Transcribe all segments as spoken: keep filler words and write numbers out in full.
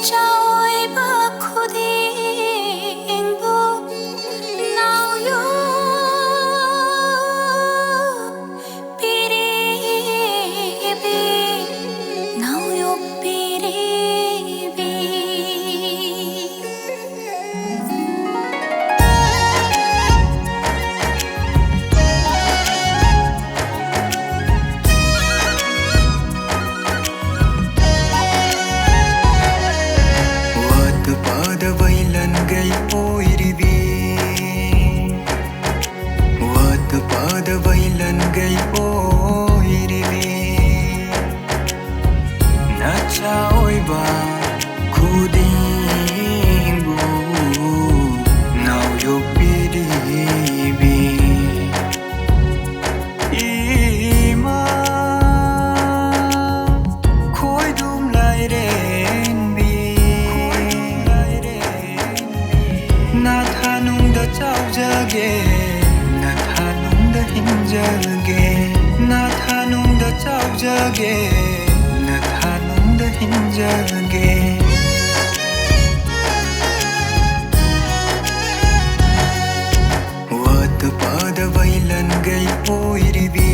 ꯆꯥꯎꯕ ꯈꯨꯗꯤꯡꯕꯨ ꯅꯥꯎꯌꯣꯛ ꯄꯤꯔꯤꯕꯤ, ꯅꯥꯎꯌꯣꯛ ꯄꯤꯔꯤꯕꯤ꯫ ꯋꯥꯠꯇ ꯄꯥꯗꯕ ꯏꯂꯟꯒꯩ ꯑꯣꯏꯔꯤꯕꯤ, ꯋꯥꯠꯇ ꯄꯥꯗꯕ ꯏꯂꯟꯒꯩ ꯑꯣꯏꯔꯤꯕꯤ꯫ ꯅꯆꯥ ꯑꯣꯏꯕ ꯈꯨꯗꯤꯡꯕꯨ ꯅꯥꯎꯌꯣꯛꯄꯤꯔꯤꯕꯤ꯫ ꯏꯃꯥ ꯈꯣꯏꯗꯨꯝ ꯂꯥꯏꯔꯦꯝꯕꯤ, ꯅꯊꯥꯅꯨꯡꯗ ꯆꯥꯎꯖꯒꯦ, ꯅꯊꯥꯅꯨꯡꯗ ꯍꯤꯡꯖꯒꯦ, ꯅꯊꯥꯅꯨꯡꯗ ꯆꯥꯎꯖꯒꯦ, ꯅꯊꯥꯅꯨꯡꯗ ꯍꯤꯡꯖꯒꯦ꯫ ꯋꯥꯠꯇ ꯄꯥꯗꯕ ꯏꯂꯟꯒꯩ ꯑꯣꯏꯔꯤꯕꯤ,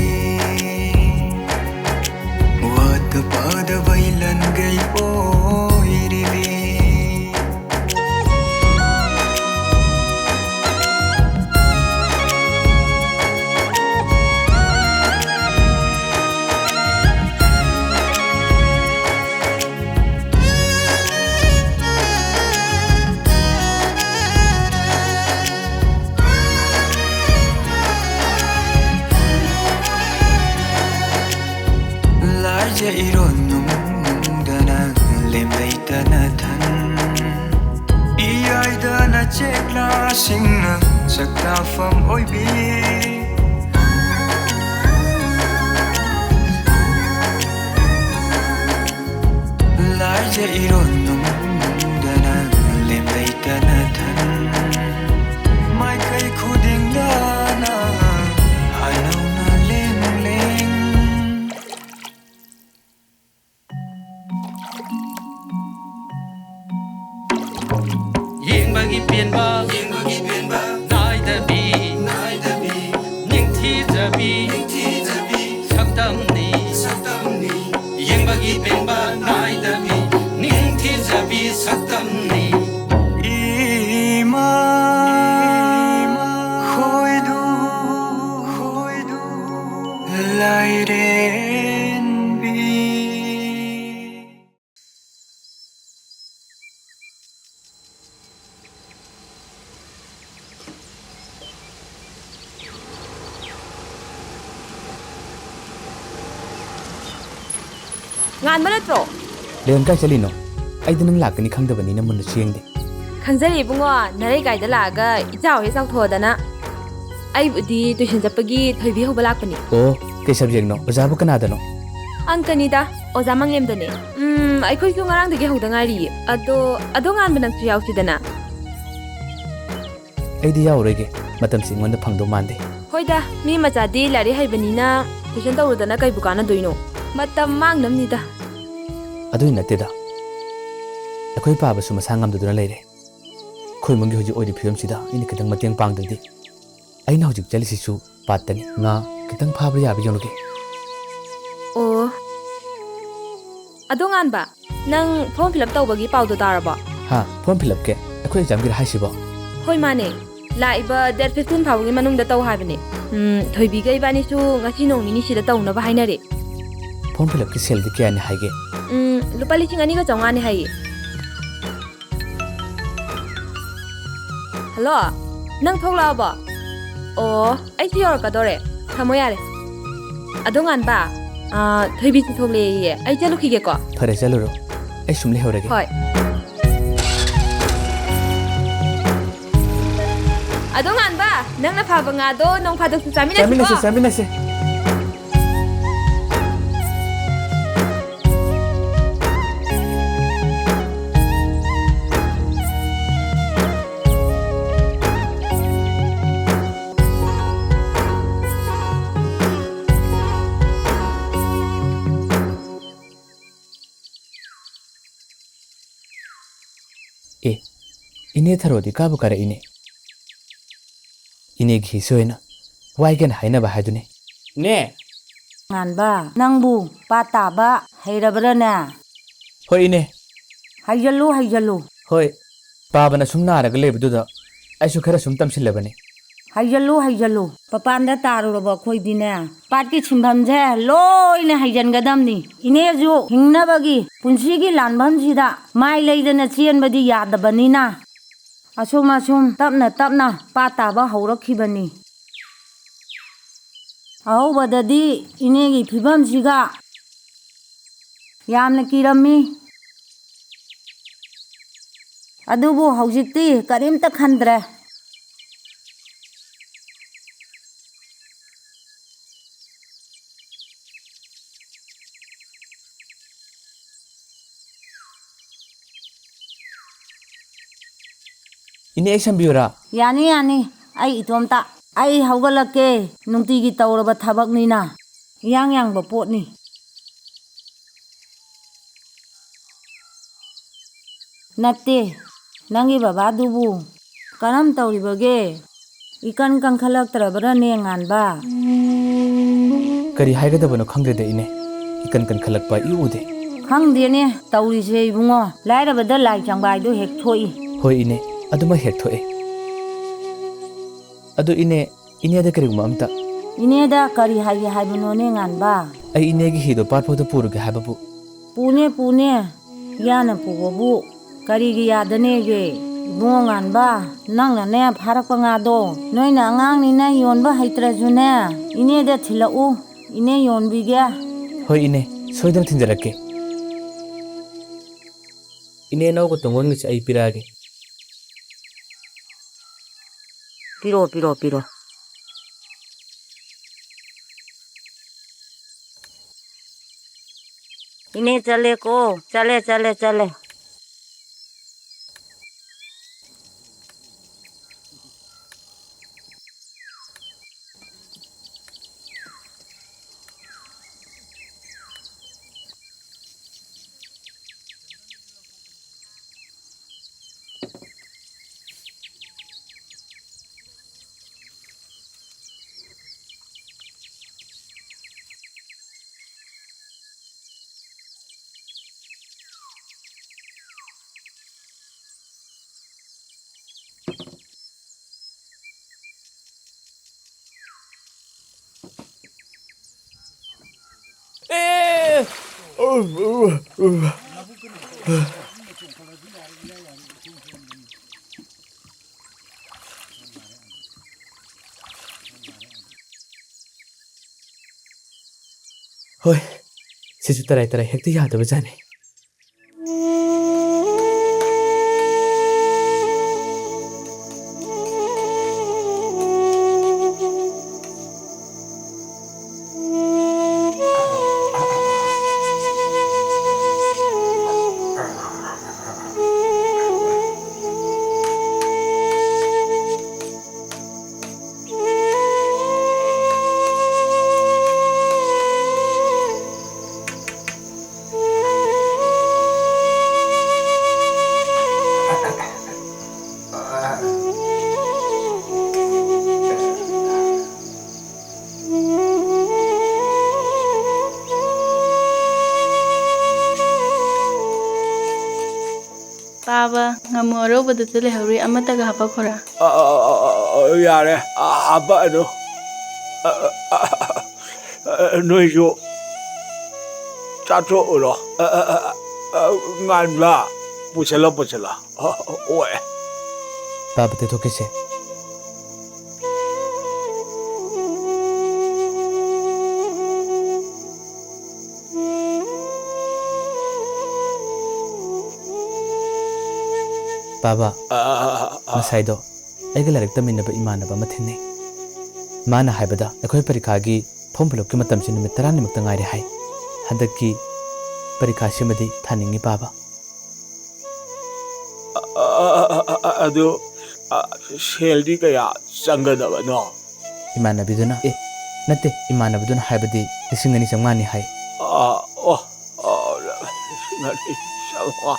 ꯋꯥꯠꯇ ꯄꯥꯗꯕ ꯏꯂꯟꯒꯩ ꯑꯣꯏꯔꯤꯕꯤ꯫ ꯂꯥꯏꯖ ꯏꯔꯣꯟ ꯅꯨꯡꯗꯅ ꯂꯦꯝꯂꯩꯇꯅ ꯊꯟ, ꯏꯌꯥꯏꯗꯅ ꯆꯦꯛꯂꯥꯁꯤꯡꯅ ꯆꯥꯛꯇꯥꯐꯝ ꯑꯣꯏꯕꯤ꯫ ꯂꯥꯏꯖ ꯏꯔꯣꯟ ꯅꯨꯡꯗꯅ ꯂꯦꯝꯂꯩꯇꯅ ꯊꯟ, ꯃꯥꯏꯀꯩ ꯈꯨꯗꯤꯡꯗꯅ ꯍꯔꯥꯎꯅ ꯂꯦꯡ ꯂꯦꯡ꯫ ꯏꯄꯦꯟꯕ ꯅꯥꯏꯗꯕꯤ ꯅꯤꯡꯊꯤꯖꯕꯤ ꯁꯛꯇꯝꯅꯤ꯫ ꯏꯃꯥ ꯈꯣꯏꯗꯨ ꯂꯥꯏꯔꯦꯝꯕꯤ꯫ ꯉꯥꯟꯕ ꯅꯠꯇ꯭ꯔꯣ? ꯂꯦꯌꯣꯟ, ꯀꯥꯏ ꯆꯠꯂꯤꯅꯣ? ꯑꯩꯗꯤ ꯅꯪ ꯂꯥꯛꯀꯅꯤ ꯈꯪꯗꯕꯅꯤꯅ ꯃꯨꯟꯅꯁꯨ ꯌꯦꯡꯗꯦ꯫ ꯈꯪꯖꯔꯤ ꯏꯕꯨꯡꯉꯣ, ꯅꯔꯩ ꯀꯥꯏꯗ ꯂꯥꯛꯑꯒ ꯏꯆꯥꯎ ꯍꯦꯛ ꯆꯥꯎꯊꯣꯛꯑꯗꯅ꯫ ꯑꯩꯕꯨꯗꯤ ꯇꯨꯏꯁꯟ ꯆꯠꯄꯒꯤ ꯊꯣꯏꯕꯤ ꯍꯧꯕ ꯂꯥꯛꯄꯅꯤ꯫ ꯑꯣ, ꯀꯩ ꯁꯕꯖꯦꯛꯅꯣ? ꯑꯣꯖꯥꯕꯨ ꯀꯅꯥꯗꯅꯣ? ꯑꯪꯀꯅꯤꯗ, ꯑꯣꯖꯥ ꯃꯪꯂꯦꯝꯗꯅꯦ꯫ ꯎꯝ, ꯑꯩꯈꯣꯏꯁꯨ ꯉꯔꯥꯡꯗꯒꯤ ꯍꯧꯗ ꯉꯥꯏꯔꯤꯌꯦ꯫ ꯑꯗꯣ, ꯑꯗꯣ ꯉꯥꯟꯕ ꯅꯪꯁꯨ ꯌꯥꯎꯁꯤꯗꯅ꯫ ꯑꯩꯗꯤ ꯌꯥꯎꯔꯣꯏꯒꯦ, ꯃꯇꯝꯁꯤ ꯑꯩꯉꯣꯟꯗ ꯐꯪꯗꯧ ꯃꯥꯟꯗꯦ꯫ ꯍꯣꯏꯗ, ꯃꯤ ꯃꯆꯥꯗꯤ ꯂꯥꯏꯔꯤꯛ ꯍꯩꯕꯅꯤꯅ ꯇꯨꯏꯁꯟ ꯇꯧꯔꯨꯗꯅ ꯀꯩꯕꯨ ꯀꯥꯟꯅꯗꯣꯏꯅꯣ? ꯃꯇꯝ ꯃꯥꯡꯅꯕꯅꯤꯗ꯫ ꯑꯗꯨꯏ ꯅꯠꯇꯦꯗ, ꯑꯩꯈꯣꯏ ꯄꯥꯕꯁꯨ ꯃꯁꯥ ꯉꯝꯗꯗꯨꯅ ꯂꯩꯔꯦ꯫ ꯑꯩꯈꯣꯏ ꯏꯃꯨꯡꯒꯤ ꯍꯧꯖꯤꯛ ꯑꯣꯏꯔꯤꯕ ꯐꯤꯕꯝꯁꯤꯗ ꯑꯩꯅ ꯈꯤꯇꯪ ꯃꯇꯦꯡ ꯄꯥꯡꯗ꯭ꯔꯗꯤ꯫ ꯑꯩꯅ ꯍꯧꯖꯤꯛ ꯆꯠꯂꯤꯁꯤꯁꯨ ꯄꯥꯠꯇꯅꯤ꯫ ꯉꯥ ꯈꯤꯇꯪ ꯐꯥꯕ ꯌꯥꯕ ꯌꯦꯡꯂꯨꯒꯦ꯫ ꯑꯣ꯫ ꯑꯗꯣ ꯉꯥꯟꯕ, ꯅꯪ form fill up ꯇꯧꯕꯒꯤ ꯄꯥꯎꯗꯣ ꯇꯥꯔꯕꯣ? ꯍꯥ, form fill upꯀꯤ? ꯑꯩꯈꯣꯏ examꯒꯤꯔ ꯍꯥꯏꯁꯤꯕꯣ? ꯍꯣꯏ, ꯃꯥꯅꯦ꯫ ꯂꯥꯛꯏꯕ date fifteen ꯐꯥꯎꯕꯒꯤ ꯃꯅꯨꯡꯗ ꯇꯧ ꯍꯥꯏꯕꯅꯦ꯫ ꯎꯝ, ꯊꯣꯏꯕꯤꯒ ꯏꯕꯥꯅꯤꯁꯨ ꯉꯁꯤ ꯅꯣꯡ ꯅꯤꯅꯤ ꯁꯤꯗ ꯇꯧꯅꯕ ꯍꯥꯏꯅꯔꯦ꯫ Form fill upꯀꯤ ꯁꯦꯜꯗꯤ ꯀꯌꯥꯅꯤ ꯍꯥꯏꯒꯦ? ꯎꯝ, ꯂꯨꯄꯥ ꯂꯤꯁꯤꯡ ꯑꯅꯤꯒ ꯆꯥꯝꯃꯉꯥꯅꯤ ꯍꯥꯏꯌꯦ꯫ ꯍꯜꯂꯣ, ꯅꯪ ꯊꯣꯛꯂꯛꯑꯕꯣ? ꯑꯣ, ꯑꯩꯁꯨ ꯌꯧꯔꯛꯀꯗꯧꯔꯦ꯫ ꯊꯝꯃꯣ ꯌꯥꯔꯦ꯫ ꯑꯗꯣ ꯉꯥꯟꯕ, ꯑꯥ, ꯊꯣꯏꯕꯤꯁꯨ ꯊꯣꯛꯂꯛꯑꯦꯌꯦ꯫ ꯑꯩ ꯆꯠꯂꯨꯈꯤꯒꯦꯀꯣ꯫ ꯐꯔꯦ, ꯆꯠꯂꯨꯔꯣ꯫ ꯑꯩ ꯁꯨꯝ ꯂꯩꯍꯧꯔꯒꯦ꯫ ꯍꯣꯏ꯫ ꯑꯗꯣ ꯉꯥꯟꯕ, ꯅꯪꯅ ꯐꯥꯕ ꯉꯥꯗꯣ ꯅꯣꯡ ꯐꯥꯗꯣꯛꯁꯨ ꯆꯥꯃꯤꯟꯅꯁꯤꯀꯣ꯫ ꯆꯥꯃꯤꯟꯅꯁꯦ, ꯆꯥꯃꯤꯟꯅꯁꯦ꯫ ꯑꯦ, ꯏꯅꯦ ꯊꯔꯣꯗꯤ ꯀꯥꯕꯨ ꯀꯥꯔꯛꯏꯅꯦ꯫ ꯏꯅꯦꯒꯤ ꯍꯤꯁꯨ ꯍꯥꯏꯅ ꯋꯥꯏꯒꯦꯅ ꯍꯥꯏꯅꯕ ꯍꯥꯏꯗꯨꯅꯤ꯫ ꯅꯦ! ꯉꯥꯟꯕ, ꯅꯪꯕꯨ ꯄꯥꯠ ꯇꯥꯕ ꯍꯩꯔꯕ꯭ꯔꯥꯅꯦ? ꯍꯣꯏ, ꯏꯅꯦ꯫ ꯍꯩꯖꯜꯂꯨ, ꯍꯩꯖꯜꯂꯨ꯫ ꯍꯣꯏ, ꯄꯥꯕꯅ ꯁꯨꯝ ꯅꯥꯔꯒ ꯂꯩꯕꯗꯨꯗ ꯑꯩꯁꯨ ꯈꯔ ꯁꯨꯝ ꯇꯝꯁꯤꯜꯂꯕꯅꯤ꯫ ꯍꯩꯖꯜꯂꯨ, ꯍꯩꯖꯜꯂꯨ꯫ ꯃꯄꯥꯟꯗ ꯇꯥꯔꯨꯔꯕ ꯑꯩꯈꯣꯏꯗꯤꯅꯦ, ꯄꯥꯠꯀꯤ ꯁꯤꯟꯐꯝꯁꯦ ꯂꯣꯏꯅ ꯍꯩꯖꯟꯒꯗꯕꯅꯤ꯫ ꯏꯅꯦꯁꯨ ꯍꯤꯡꯅꯕꯒꯤ ꯄꯨꯟꯁꯤꯒꯤ ꯂꯥꯟꯐꯝꯁꯤꯗ ꯃꯥꯏ ꯂꯩꯗꯅ ꯆꯦꯟꯕꯗꯤ ꯌꯥꯗꯕꯅꯤꯅ, ꯑꯁꯨꯝ ꯑꯁꯨꯝ ꯇꯞꯅ ꯇꯞꯅ ꯄꯥꯠ ꯇꯥꯕ ꯍꯧꯔꯛꯈꯤꯕꯅꯤ꯫ ꯑꯍꯧꯕꯗꯗꯤ ꯏꯅꯦꯒꯤ ꯐꯤꯕꯝꯁꯤꯒ ꯌꯥꯝꯅ ꯀꯤꯔꯝꯃꯤ꯫ ꯑꯗꯨꯕꯨ ꯍꯧꯖꯤꯛꯇꯤ ꯀꯔꯤꯝꯇ ꯈꯟꯗ꯭ꯔꯦ꯫ ꯏꯅꯦ, ꯑꯩ ꯁꯝꯕꯤꯌꯨꯔꯥ? ꯌꯥꯅꯤ, ꯌꯥꯅꯤ, ꯑꯩ ꯏꯇꯣꯝꯇ꯫ ꯑꯩ ꯍꯧꯒꯠꯂꯛꯀꯦ, ꯅꯨꯡꯇꯤꯒꯤ ꯇꯧꯔꯕ ꯊꯕꯛꯅꯤꯅ꯫ ꯏꯌꯥꯡ ꯌꯥꯡꯕ ꯄꯣꯠꯅꯤ꯫ ꯅꯠꯇꯦ, ꯅꯪꯒꯤ ꯕꯕꯥꯗꯨꯕꯨ ꯀꯔꯝ ꯇꯧꯔꯤꯕꯒꯦ? ꯏꯀꯟ ꯀꯟꯈꯠꯂꯛꯇ꯭ꯔꯕ꯭ꯔꯅꯦ, ꯉꯥꯟꯕ? ꯀꯔꯤ ꯍꯥꯏꯒꯗꯕꯅꯣ ꯈꯪꯗ꯭ꯔꯦꯗ, ꯏꯅꯦ꯫ ꯏꯀꯟ ꯀꯟꯈꯠꯂꯛꯄ ꯏꯎ ꯎꯗꯦ꯫ ꯈꯪꯗꯦꯅꯦ ꯇꯧꯔꯤꯁꯦ, ꯏꯕꯨꯡꯉꯣ꯫ ꯂꯥꯏꯔꯕꯗ ꯂꯥꯏ ꯆꯪꯕ ꯍꯥꯏꯗꯣ ꯍꯦꯛ ꯊꯣꯛꯏ꯫ ꯍꯣꯏ, ꯏꯅꯦ, ꯑꯗꯨꯃꯛ ꯍꯦꯛ ꯊꯣꯛꯑꯦ꯫ ꯑꯗꯨ, ꯏꯅꯦ, ꯏꯅꯦꯗ ꯀꯔꯤꯒꯨꯝꯕ ꯑꯝꯇ꯫ ꯏꯅꯦꯗ ꯀꯔꯤ ꯍꯥꯏꯒꯦ ꯍꯥꯏꯕꯅꯣꯅꯦ, ꯉꯥꯟꯕ? ꯑꯩ ꯏꯅꯦꯒꯤ ꯍꯤꯗꯣ ꯄꯥꯠ ꯐꯥꯎꯗ ꯄꯨꯔꯨꯒꯦ ꯍꯥꯏꯕꯕꯨ꯫ ꯄꯨꯅꯦ, ꯄꯨꯅꯦ꯫ ꯌꯥꯅ ꯄꯨꯕꯕꯨ ꯀꯔꯤꯒꯤ ꯌꯥꯗꯅꯦꯒꯦ? ꯏꯕꯨꯡꯉꯣ ꯉꯥꯟꯕ, ꯅꯪꯅꯅꯦ ꯐꯥꯔꯛꯄ ꯉꯥꯗꯣ ꯅꯣꯏꯅ ꯑꯉꯥꯡꯅꯤꯅ ꯌꯣꯟꯕ ꯍꯩꯇ꯭ꯔꯁꯨꯅꯦ, ꯏꯅꯦꯗ ꯊꯤꯜꯂꯛꯎ, ꯏꯅꯦ ꯌꯣꯟꯕꯤꯒꯦ꯫ ꯍꯣꯏ, ꯏꯅꯦ, ꯁꯣꯏꯗꯅ ꯊꯤꯟꯖꯔꯛꯀꯦ꯫ ꯏꯅꯦ, ꯅꯧꯒ ꯇꯣꯡꯒꯣꯟꯒꯁꯦ ꯑꯩ ꯄꯤꯔꯛꯑꯒꯦ꯫ ꯄꯤꯔꯣ, ꯄꯤꯔꯣ, ꯄꯤꯔꯣ꯫ ꯏꯅꯦ ꯆꯠꯂꯦꯀꯣ, ꯆꯠꯂꯦ, ꯆꯠꯂꯦ, ꯆꯠꯂꯦ꯫ ꯍꯣꯏ, ꯁꯤꯁꯨ ꯇꯔꯥꯏ ꯇꯔꯥꯏ ꯍꯦꯛꯇ ꯌꯥꯗꯕꯖꯥꯠꯅꯤ꯫ ꯄꯥꯕ, ꯉꯥꯃꯨ ꯑꯔꯧꯕꯗꯨꯁꯨ ꯂꯩꯍꯧꯔꯤ, ꯑꯃꯠꯇꯒ ꯍꯥꯄꯛꯈꯣꯔꯥ? ꯑ, ꯑ, ꯑ, ꯑ, ꯑ, ꯌꯥꯔꯦ꯫ ꯑ, ꯍꯥꯄꯛꯑꯅꯨ꯫ ꯑ, ꯑ, ꯑ, ꯑ, ꯅꯣꯏꯁꯨ ꯆꯥꯊꯣꯛꯎꯔꯣ꯫ ꯑ, ꯑ, ꯑ, ꯑ, ꯉꯥꯟꯕ, ꯄꯨꯁꯜꯂꯣ, ꯄꯨꯁꯜꯂꯣ꯫ ꯑ, ꯑ, ꯑꯣꯏ꯫ ꯄꯥꯕ, ꯇꯩꯊꯣꯛꯈꯤꯁꯦ꯫ ꯄꯥꯕ, ꯑ, ꯑ, ꯑ, ꯑ꯫ ꯉꯁꯥꯏꯗꯣ ꯑꯩꯒ ꯂꯥꯏꯔꯤꯛ ꯇꯝꯃꯤꯟꯅꯕ ꯏꯃꯥꯟꯅꯕ ꯑꯃ ꯊꯦꯡꯅꯩ꯫ ꯃꯥꯅ ꯍꯥꯏꯕꯗ ꯑꯩꯈꯣꯏ ꯄꯔꯤꯈꯥꯒꯤ form fill upꯀꯤ ꯃꯇꯝꯁꯤ ꯅꯨꯃꯤꯠ ꯇꯔꯥꯅꯤꯃꯨꯛꯇ ꯉꯥꯏꯔꯦ ꯍꯥꯏ꯫ ꯍꯟꯗꯛꯀꯤ ꯄꯔꯤꯈꯥꯁꯤꯃꯗꯤ ꯊꯥꯅꯤꯡꯉꯤ ꯄꯥꯕ꯫ ꯑ, ꯑ, ꯑ, ꯑ, ꯑ, ꯑꯗꯨ, ꯑ, ꯁꯦꯜꯗꯤ ꯀꯌꯥ ꯆꯪꯒꯗꯕꯅꯣ? ꯏꯃꯥꯟꯅꯕꯤꯗꯨꯅ, ꯑꯦ, ꯅꯠꯇꯦ, ꯏꯃꯥꯟꯅꯕꯗꯨꯅ ꯍꯥꯏꯕꯗꯤ ꯂꯤꯁꯤꯡ ꯑꯅꯤ ꯆꯥꯝꯃꯉꯥꯅꯤ ꯍꯥꯏ꯫ ꯑ, ꯑꯣ, ꯑꯣ, ꯂꯤꯁꯤꯡ ꯑꯅꯤ ꯆꯥꯝꯃꯉꯥ꯫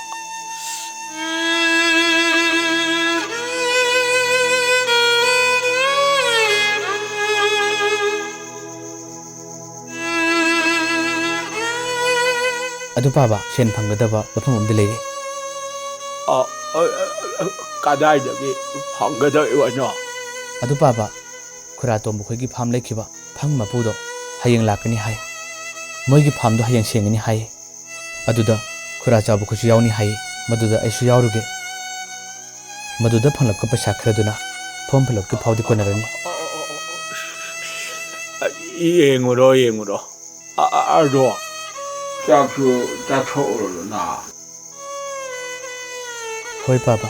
ꯑꯗꯨ ꯄꯥꯕ, ꯁꯦꯟ ꯐꯪꯒꯗꯕ ꯃꯐꯝ ꯑꯃꯗꯤ ꯂꯩꯔꯦ꯫ ꯑ, ꯑ, ꯑ, ꯑ, ꯀꯗꯥꯏꯗꯒꯤ ꯐꯪꯒꯗꯧꯔꯤꯕꯅꯣ? ꯑꯗꯨ ꯄꯥꯕ, ꯈꯨꯔꯥ ꯇꯣꯝꯕ ꯈꯣꯏꯒꯤ farm ꯂꯩꯈꯤꯕ farm ꯃꯄꯨꯗꯣ ꯍꯌꯦꯡ ꯂꯥꯛꯀꯅꯤ ꯍꯥꯏ꯫ ꯃꯣꯏꯒꯤ ꯐꯥꯔꯝꯗꯣ ꯍꯌꯦꯡ ꯁꯦꯡꯒꯅꯤ ꯍꯥꯏꯌꯦ꯫ ꯑꯗꯨꯗ ꯈꯨꯔꯥ ꯆꯥꯎꯕ ꯈꯣꯏꯁꯨ ꯌꯥꯎꯅꯤ ꯍꯥꯏꯌꯦ꯫ ꯃꯗꯨꯗ ꯑꯩꯁꯨ ꯌꯥꯎꯔꯨꯒꯦ꯫ ꯃꯗꯨꯗ ꯐꯪꯂꯛꯄ ꯄꯩꯁꯥ ꯈꯔꯗꯨꯅ form fill upꯀꯤ ꯐꯥꯎꯗꯤ ꯀꯣꯟꯅꯔꯅꯤ꯫ ꯌꯦꯡꯉꯨꯔꯣ, ꯌꯦꯡꯉꯨꯔꯣ꯫ ꯑ-, ꯑ-, ꯑꯗꯣ ꯆꯥꯛꯁꯨ ꯆꯥꯊꯣꯛꯎꯔꯣꯗꯅ꯫ ꯍꯣꯏ, ꯄꯥꯕ꯫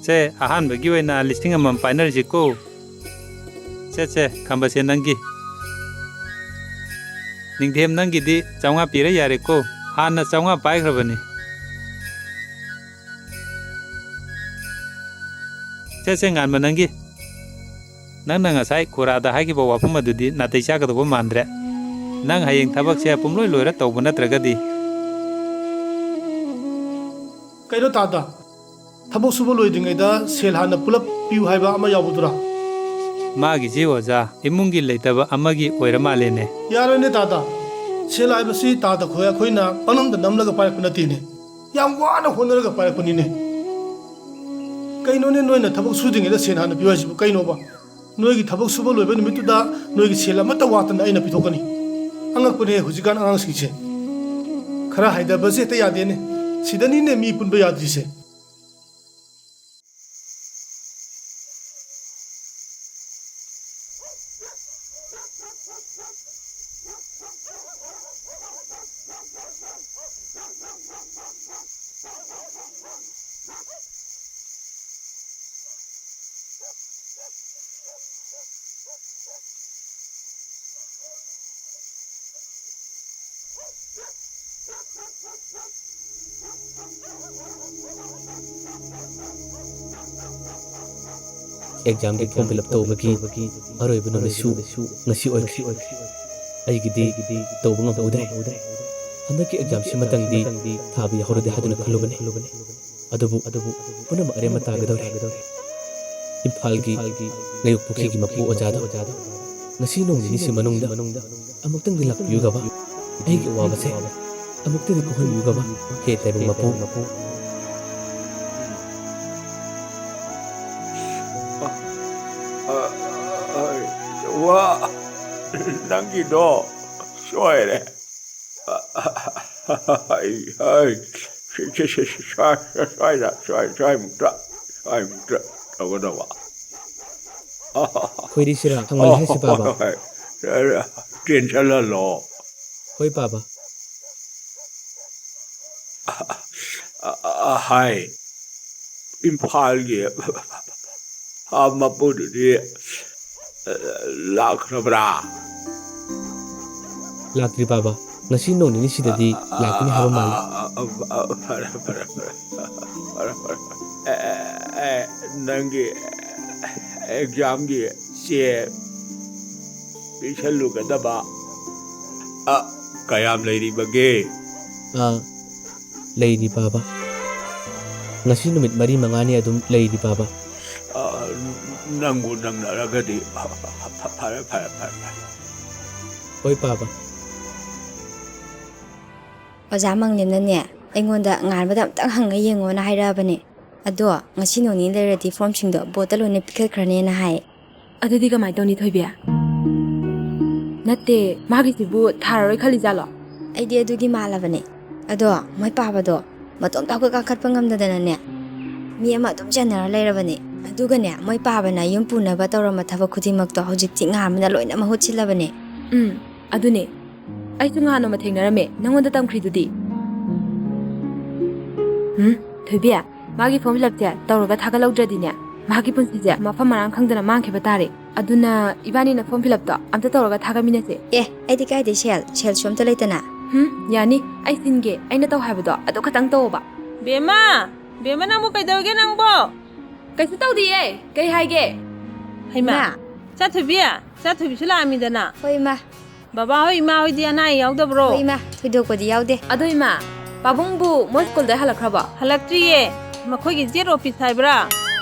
ꯁꯦ, ꯑꯍꯥꯟꯕꯒꯤ ꯑꯣꯏꯅ ꯂꯤꯁꯤꯡ ꯑꯃꯃꯝ ꯄꯥꯏꯅꯔꯁꯤꯀꯣ꯫ ꯁꯦ, ꯁꯦ, ꯈꯝꯕꯁꯦ ꯅꯪꯒꯤ꯫ ꯅꯤꯡꯊꯦꯝ ꯅꯪꯒꯤꯗꯤ ꯆꯥꯝꯃꯉꯥ ꯄꯤꯔ ꯌꯥꯔꯦꯀꯣ꯫ ꯍꯥꯟꯅ ꯆꯥꯝꯃꯉꯥ ꯄꯥꯏꯈ꯭ꯔꯕꯅꯤ꯫ ꯁꯦ, ꯁꯦ, ꯉꯥꯟꯕ ꯅꯪꯒꯤ꯫ ꯅꯪꯅ ꯉꯁꯥꯏ ꯈꯨꯔꯥꯗ ꯍꯥꯏꯈꯤꯕ ꯋꯥꯐꯝ ꯑꯗꯨꯗꯤ ꯅꯥꯇꯩ ꯆꯥꯒꯗꯧꯕ ꯃꯥꯟꯗ꯭ꯔꯦ꯫ ꯅꯪ ꯍꯌꯦꯡ ꯊꯕꯛꯁꯦ ꯄꯨꯝꯂꯣꯏ ꯂꯣꯏꯔ ꯇꯧꯕ ꯅꯠꯇ꯭ꯔꯒꯗꯤ꯫ ꯀꯩꯅꯣ ꯇꯥꯗ? ꯊꯕꯛ ꯁꯨꯕ ꯂꯣꯏꯗ꯭ꯔꯤꯉꯩꯗ ꯁꯦꯜ ꯍꯥꯟꯅ ꯄꯨꯂꯞ ꯄꯤꯌꯨ ꯍꯥꯏꯕ ꯑꯃ ꯌꯥꯎꯕꯗꯨꯔꯥ? ꯃꯥꯒꯤꯁꯤ ꯑꯣꯖꯥ, ꯏꯃꯨꯡꯒꯤ ꯂꯩꯇꯕ ꯑꯃꯒꯤ ꯑꯣꯏꯔ ꯃꯥꯜꯂꯦꯅꯦ꯫ ꯌꯥꯔꯣꯏꯅꯦ ꯇꯥꯗ꯫ ꯁꯦꯜ ꯍꯥꯏꯕꯁꯤ ꯇꯥꯗ ꯈꯣꯏ ꯑꯩꯈꯣꯏꯅ ꯄꯪꯅꯝꯗ ꯅꯝꯂꯒ ꯄꯥꯏꯔꯛꯄ ꯅꯠꯇꯦꯅꯦ꯫ ꯌꯥꯝ ꯋꯥꯅ ꯍꯣꯠꯅꯔꯒ ꯄꯥꯏꯔꯛꯄꯅꯤꯅꯦ꯫ ꯀꯩꯅꯣꯅꯦ, ꯅꯣꯏꯅ ꯊꯕꯛ ꯁꯨꯗ꯭ꯔꯤꯉꯩꯗ ꯁꯦꯜ ꯍꯥꯟꯅ ꯄꯤꯌꯨ ꯍꯥꯏꯁꯤꯕꯨ ꯀꯩꯅꯣꯕ? ꯅꯣꯏꯒꯤ ꯊꯕꯛ ꯁꯨꯕ ꯂꯣꯏꯕ ꯅꯨꯃꯤꯠꯇꯨꯗ ꯅꯣꯏꯒꯤ ꯁꯦꯜ ꯑꯃꯠꯇ ꯋꯥꯠꯇꯅ ꯑꯩꯅ ꯄꯤꯊꯣꯛꯀꯅꯤ꯫ ꯑꯉꯛꯄꯅꯦ ꯍꯧꯖꯤꯛꯀꯥꯟ ꯑꯉꯥꯡꯁꯤꯡꯁꯦ꯫ ꯈꯔ ꯍꯥꯏꯗꯕꯁꯦ ꯍꯦꯛꯇ ꯌꯥꯗꯦꯅꯦ꯫ ꯁꯤꯗꯅꯤꯅꯦ ꯃꯤ ꯄꯨꯟꯕ ꯌꯥꯗ꯭ꯔꯤꯁꯦ꯫ ꯑꯦꯛꯖꯥꯝꯒꯤ ꯐꯣꯔꯝ ꯐꯤꯜ ꯑꯞ ꯇꯧꯕꯒꯤ ꯑꯔꯣꯏꯕ ꯅꯨꯃꯤꯠꯁꯨ ꯉꯁꯤ ꯑꯣꯏꯈ꯭ꯔꯦ꯫ ꯑꯩꯒꯤꯗꯤ ꯇꯧꯕ ꯉꯝꯍꯧꯗ꯭ꯔꯦ꯫ ꯍꯟꯗꯛꯀꯤ ꯑꯦꯛꯖꯥꯝꯁꯤꯃꯇꯪꯗꯤ ꯊꯥꯕ ꯌꯥꯍꯧꯔꯗꯤ ꯍꯥꯏꯗꯨꯅ ꯈꯜꯂꯨꯕꯅꯤ꯫ ꯑꯗꯨꯕꯨ ꯄꯨꯝꯅꯃꯛ ꯑꯔꯦꯝꯕ ꯇꯥꯒꯗꯧꯔꯦ꯫ ꯏꯝꯐꯥꯜꯒꯤ ꯉꯥꯌꯣꯛ ꯄꯨꯈ꯭ꯔꯤꯒꯤ ꯃꯄꯨ ꯑꯣꯖꯥꯗꯣ ꯉꯁꯤ ꯅꯣꯡ ꯅꯤꯅꯤꯁꯤ ꯃꯅꯨꯡꯗ ꯑꯃꯨꯛꯇꯪꯗꯤ ꯂꯥꯛꯄꯤꯌꯨꯗꯕ꯫ ꯑꯩꯒꯤ ꯑꯋꯥꯕꯁꯦ ꯑꯃꯨꯛꯇꯗꯤ ꯀꯣꯛꯍꯟꯕꯤꯌꯨꯗꯕ, ꯍꯦ ꯇꯥꯏꯕꯪ ꯃꯄꯨ꯫ ꯋꯥ, ꯅꯪꯒꯤꯗꯣ ꯁꯣꯏꯔꯦ꯫ ꯑꯩ, ꯑꯩ, ꯁꯤ, ꯁꯤ, ꯁꯤ, ꯁꯤ, ꯁ꯭ꯋꯥꯏ-, ꯁ꯭ꯋꯥꯏꯗ, ꯁ꯭ꯋꯥꯏ-, ꯁ꯭ꯋꯥꯏꯃꯨꯛꯇ, ꯁ꯭ꯋꯥꯏꯃꯨꯛꯇ ꯇꯧꯒꯗꯕ꯫ ꯈꯣꯏꯔꯤꯁꯤꯔꯥ ꯍꯪꯃꯜꯂꯦ ꯍꯥꯏꯁꯤ ꯄꯥꯕ? ꯍꯣꯏ, ꯍꯣꯏ꯫ ꯇꯦꯟꯁꯜꯍꯜꯂꯣ꯫ ꯍꯣꯏ, ꯄꯥꯕ꯫ ꯑ, ꯑ, ꯍꯥꯏ, ꯏꯝꯐꯥꯜꯒꯤ, ꯑ, ꯃꯄꯨꯗꯨꯗꯤ, ꯑ, ꯂꯥꯛꯈ꯭ꯔꯕ꯭ꯔꯥ? ꯂꯥꯛꯇ꯭ꯔꯤ, ꯄꯥꯕ꯫ ꯉꯁꯤ ꯅꯣꯡ ꯅꯤꯅꯤꯁꯤꯗꯗꯤ ꯂꯥꯛꯀꯅꯤ ꯍꯥꯏꯕ ꯃꯥꯜꯂꯤ꯫ ꯑ, ꯑ, ꯑ, ꯑ, ꯐꯔꯦ, ꯐꯔꯦ, ꯐꯔꯦ꯫ ꯐꯔꯦ, ꯐꯔꯦ, ꯐꯔꯦ꯫ ꯑꯦ, ꯑꯦ, ꯑꯦ, ꯅꯪꯒꯤ ꯑꯦꯛꯖꯥꯝꯒꯤ ꯆꯦ ꯄꯤꯁꯜꯂꯨꯒꯗꯕ, ꯑ, ꯀꯌꯥꯝ ꯂꯩꯔꯤꯕꯒꯦ? ꯑ, ꯂꯩꯔꯤ, ꯄꯥꯕ꯫ ꯉꯁꯤ ꯅꯨꯃꯤꯠ ꯃꯔꯤ ꯃꯉꯥꯅꯤ ꯑꯗꯨꯝ ꯂꯩꯔꯤ, ꯄꯥꯕ꯫ ꯑ, ꯅꯪꯕꯨ ꯅꯪꯅꯔꯒꯗꯤ ꯐꯔꯦ, ꯐꯔꯦ, ꯐꯔꯦ, ꯐꯔꯦ꯫ ꯍꯣꯏ, ꯄꯥꯕ꯫ ꯑꯣꯖꯥ ꯃꯪꯂꯦꯝꯅꯅꯦ, ꯑꯩꯉꯣꯟꯗ ꯉꯥꯟꯕꯗ ꯑꯝꯇꯪ ꯍꯪꯉ ꯌꯦꯡꯉꯣꯅ ꯍꯥꯏꯔꯛꯑꯕꯅꯦ꯫ ꯑꯗꯣ ꯉꯁꯤ ꯅꯣꯡꯅꯤ ꯂꯩꯔꯗꯤ ꯐꯣꯔꯝꯁꯤꯡꯗꯣ ꯕꯣꯠꯇ ꯂꯣꯏꯅ ꯄꯤꯈꯠꯈ꯭ꯔꯅꯦꯅ ꯍꯥꯏ꯫ ꯑꯗꯨꯗꯤ ꯀꯃꯥꯏꯅ ꯇꯧꯅꯤ, ꯊꯣꯏꯕꯤ? ꯅꯠꯇꯦ, ꯃꯥꯒꯤꯁꯤꯕꯨ ꯊꯥꯔꯔꯣꯏ ꯈꯜꯂꯤꯖꯥꯠꯂꯣ? ꯑꯩꯗꯤ ꯑꯗꯨꯒꯤ ꯃꯥꯜꯂꯕꯅꯦ꯫ ꯑꯗꯣ ꯃꯣꯏ ꯄꯥꯕꯗꯣ ꯃꯇꯣꯝꯇ ꯍꯧꯒꯠ ꯀꯥꯡꯈꯠꯄ ꯉꯝꯗꯗꯅꯅꯦ, ꯃꯤ ꯑꯃ ꯑꯗꯨꯝ ꯆꯦꯟꯅꯔ ꯂꯩꯔꯕꯅꯦ꯫ ꯑꯗꯨꯒꯅꯦ, ꯃꯣꯏ ꯄꯥꯕꯅ ꯌꯨꯝ ꯄꯨꯅꯕ ꯇꯧꯔꯝꯕ ꯊꯕꯛ ꯈꯨꯗꯤꯡꯃꯛꯇꯣ ꯍꯧꯖꯤꯛꯇꯤ ꯉꯥꯟꯕꯅ ꯂꯣꯏꯅ ꯃꯍꯨꯠ ꯁꯤꯜꯂꯕꯅꯦ꯫ ꯎꯝ, ꯑꯗꯨꯅꯦ꯫ ꯑꯩꯁꯨ ꯉꯍꯥꯟ ꯅꯣꯡꯃ ꯊꯦꯡꯅꯔꯝꯃꯦ, ꯅꯪꯉꯣꯟꯗ ꯇꯝꯈ꯭ꯔꯤꯗꯨꯗꯤ꯫ ꯎꯝ, ꯊꯣꯏꯕꯤ, ꯃꯥꯒꯤ ꯐꯣꯔꯝ ꯐꯤꯜ ꯑꯞꯁꯦ ꯇꯧꯔꯒ ꯊꯥꯒꯠꯍꯧꯗ꯭ꯔꯗꯤꯅꯦ, ꯃꯍꯥꯛꯀꯤ ꯄꯨꯟꯁꯤꯁꯦ ꯃꯐꯝ ꯃꯔꯥꯡ ꯈꯪꯗꯅ ꯃꯥꯡꯈꯤꯕ ꯇꯥꯔꯦ꯫ ꯑꯗꯨꯅ ꯏꯕꯥꯅꯤꯅ ꯐꯣꯔꯝ ꯐꯤꯜ ꯑꯞꯇꯣ ꯑꯝꯇ ꯇꯧꯔꯒ ꯊꯥꯒꯠꯃꯤꯟꯅꯁꯦ꯫ ꯑꯦ, ꯑꯩꯗꯤ ꯀꯥꯏꯗꯩ ꯁꯦꯜ? ꯁꯦꯜꯁꯨ ꯑꯝꯇ ꯂꯩꯇꯅ꯫ ꯍꯨꯝ, ꯌꯥꯅꯤ, ꯑꯩ ꯁꯤꯟꯒꯦ꯫ ꯑꯩꯅ ꯇꯧ ꯍꯥꯏꯕꯗꯣ ꯑꯗꯨ ꯈꯇꯪ ꯇꯧꯑꯣꯕ꯫ ꯕꯦꯝꯃ! ꯕꯦꯝꯃ, ꯅꯪꯕꯨ ꯀꯩꯗꯧꯔꯒꯦ ꯅꯪꯕꯣ? ꯀꯩꯁꯨ ꯇꯧꯗꯤꯌꯦ꯫ ꯀꯩ ꯍꯥꯏꯒꯦ? ꯍꯩꯃꯥ! ꯏꯃꯥ! ꯆꯥꯊꯣꯏꯕꯤ! ꯆꯥꯊꯣꯏꯕꯤꯁꯨ ꯂꯥꯛꯑꯝꯃꯤꯗꯅ꯫ ꯍꯣꯏ, ꯏꯃꯥ꯫ ꯕꯕꯥ ꯍꯣꯏ, ꯏꯃꯥ ꯍꯣꯏꯗꯤ ꯑꯅꯥ ꯑꯌꯦꯛ ꯌꯥꯎꯗꯕ꯭ꯔꯣ? ꯍꯣꯏ, ꯏꯃꯥ, ꯊꯣꯏꯗꯣꯛꯄꯗꯤ ꯌꯥꯎꯗꯦ꯫ ꯑꯗꯣ ꯏꯃꯥ, ꯄꯥꯕꯨꯡꯕꯨ ꯃꯣꯏ ꯁ꯭ꯀꯨꯜꯗ ꯍꯜꯂꯛꯈ꯭ꯔꯕꯣ? ꯍꯜꯂꯛꯇ꯭ꯔꯤꯌꯦ꯫ ꯃꯈꯣꯏꯒꯤ ꯖꯦꯠ ꯑꯣꯐꯤꯁ ꯍꯥꯏꯕ꯭ꯔꯥ?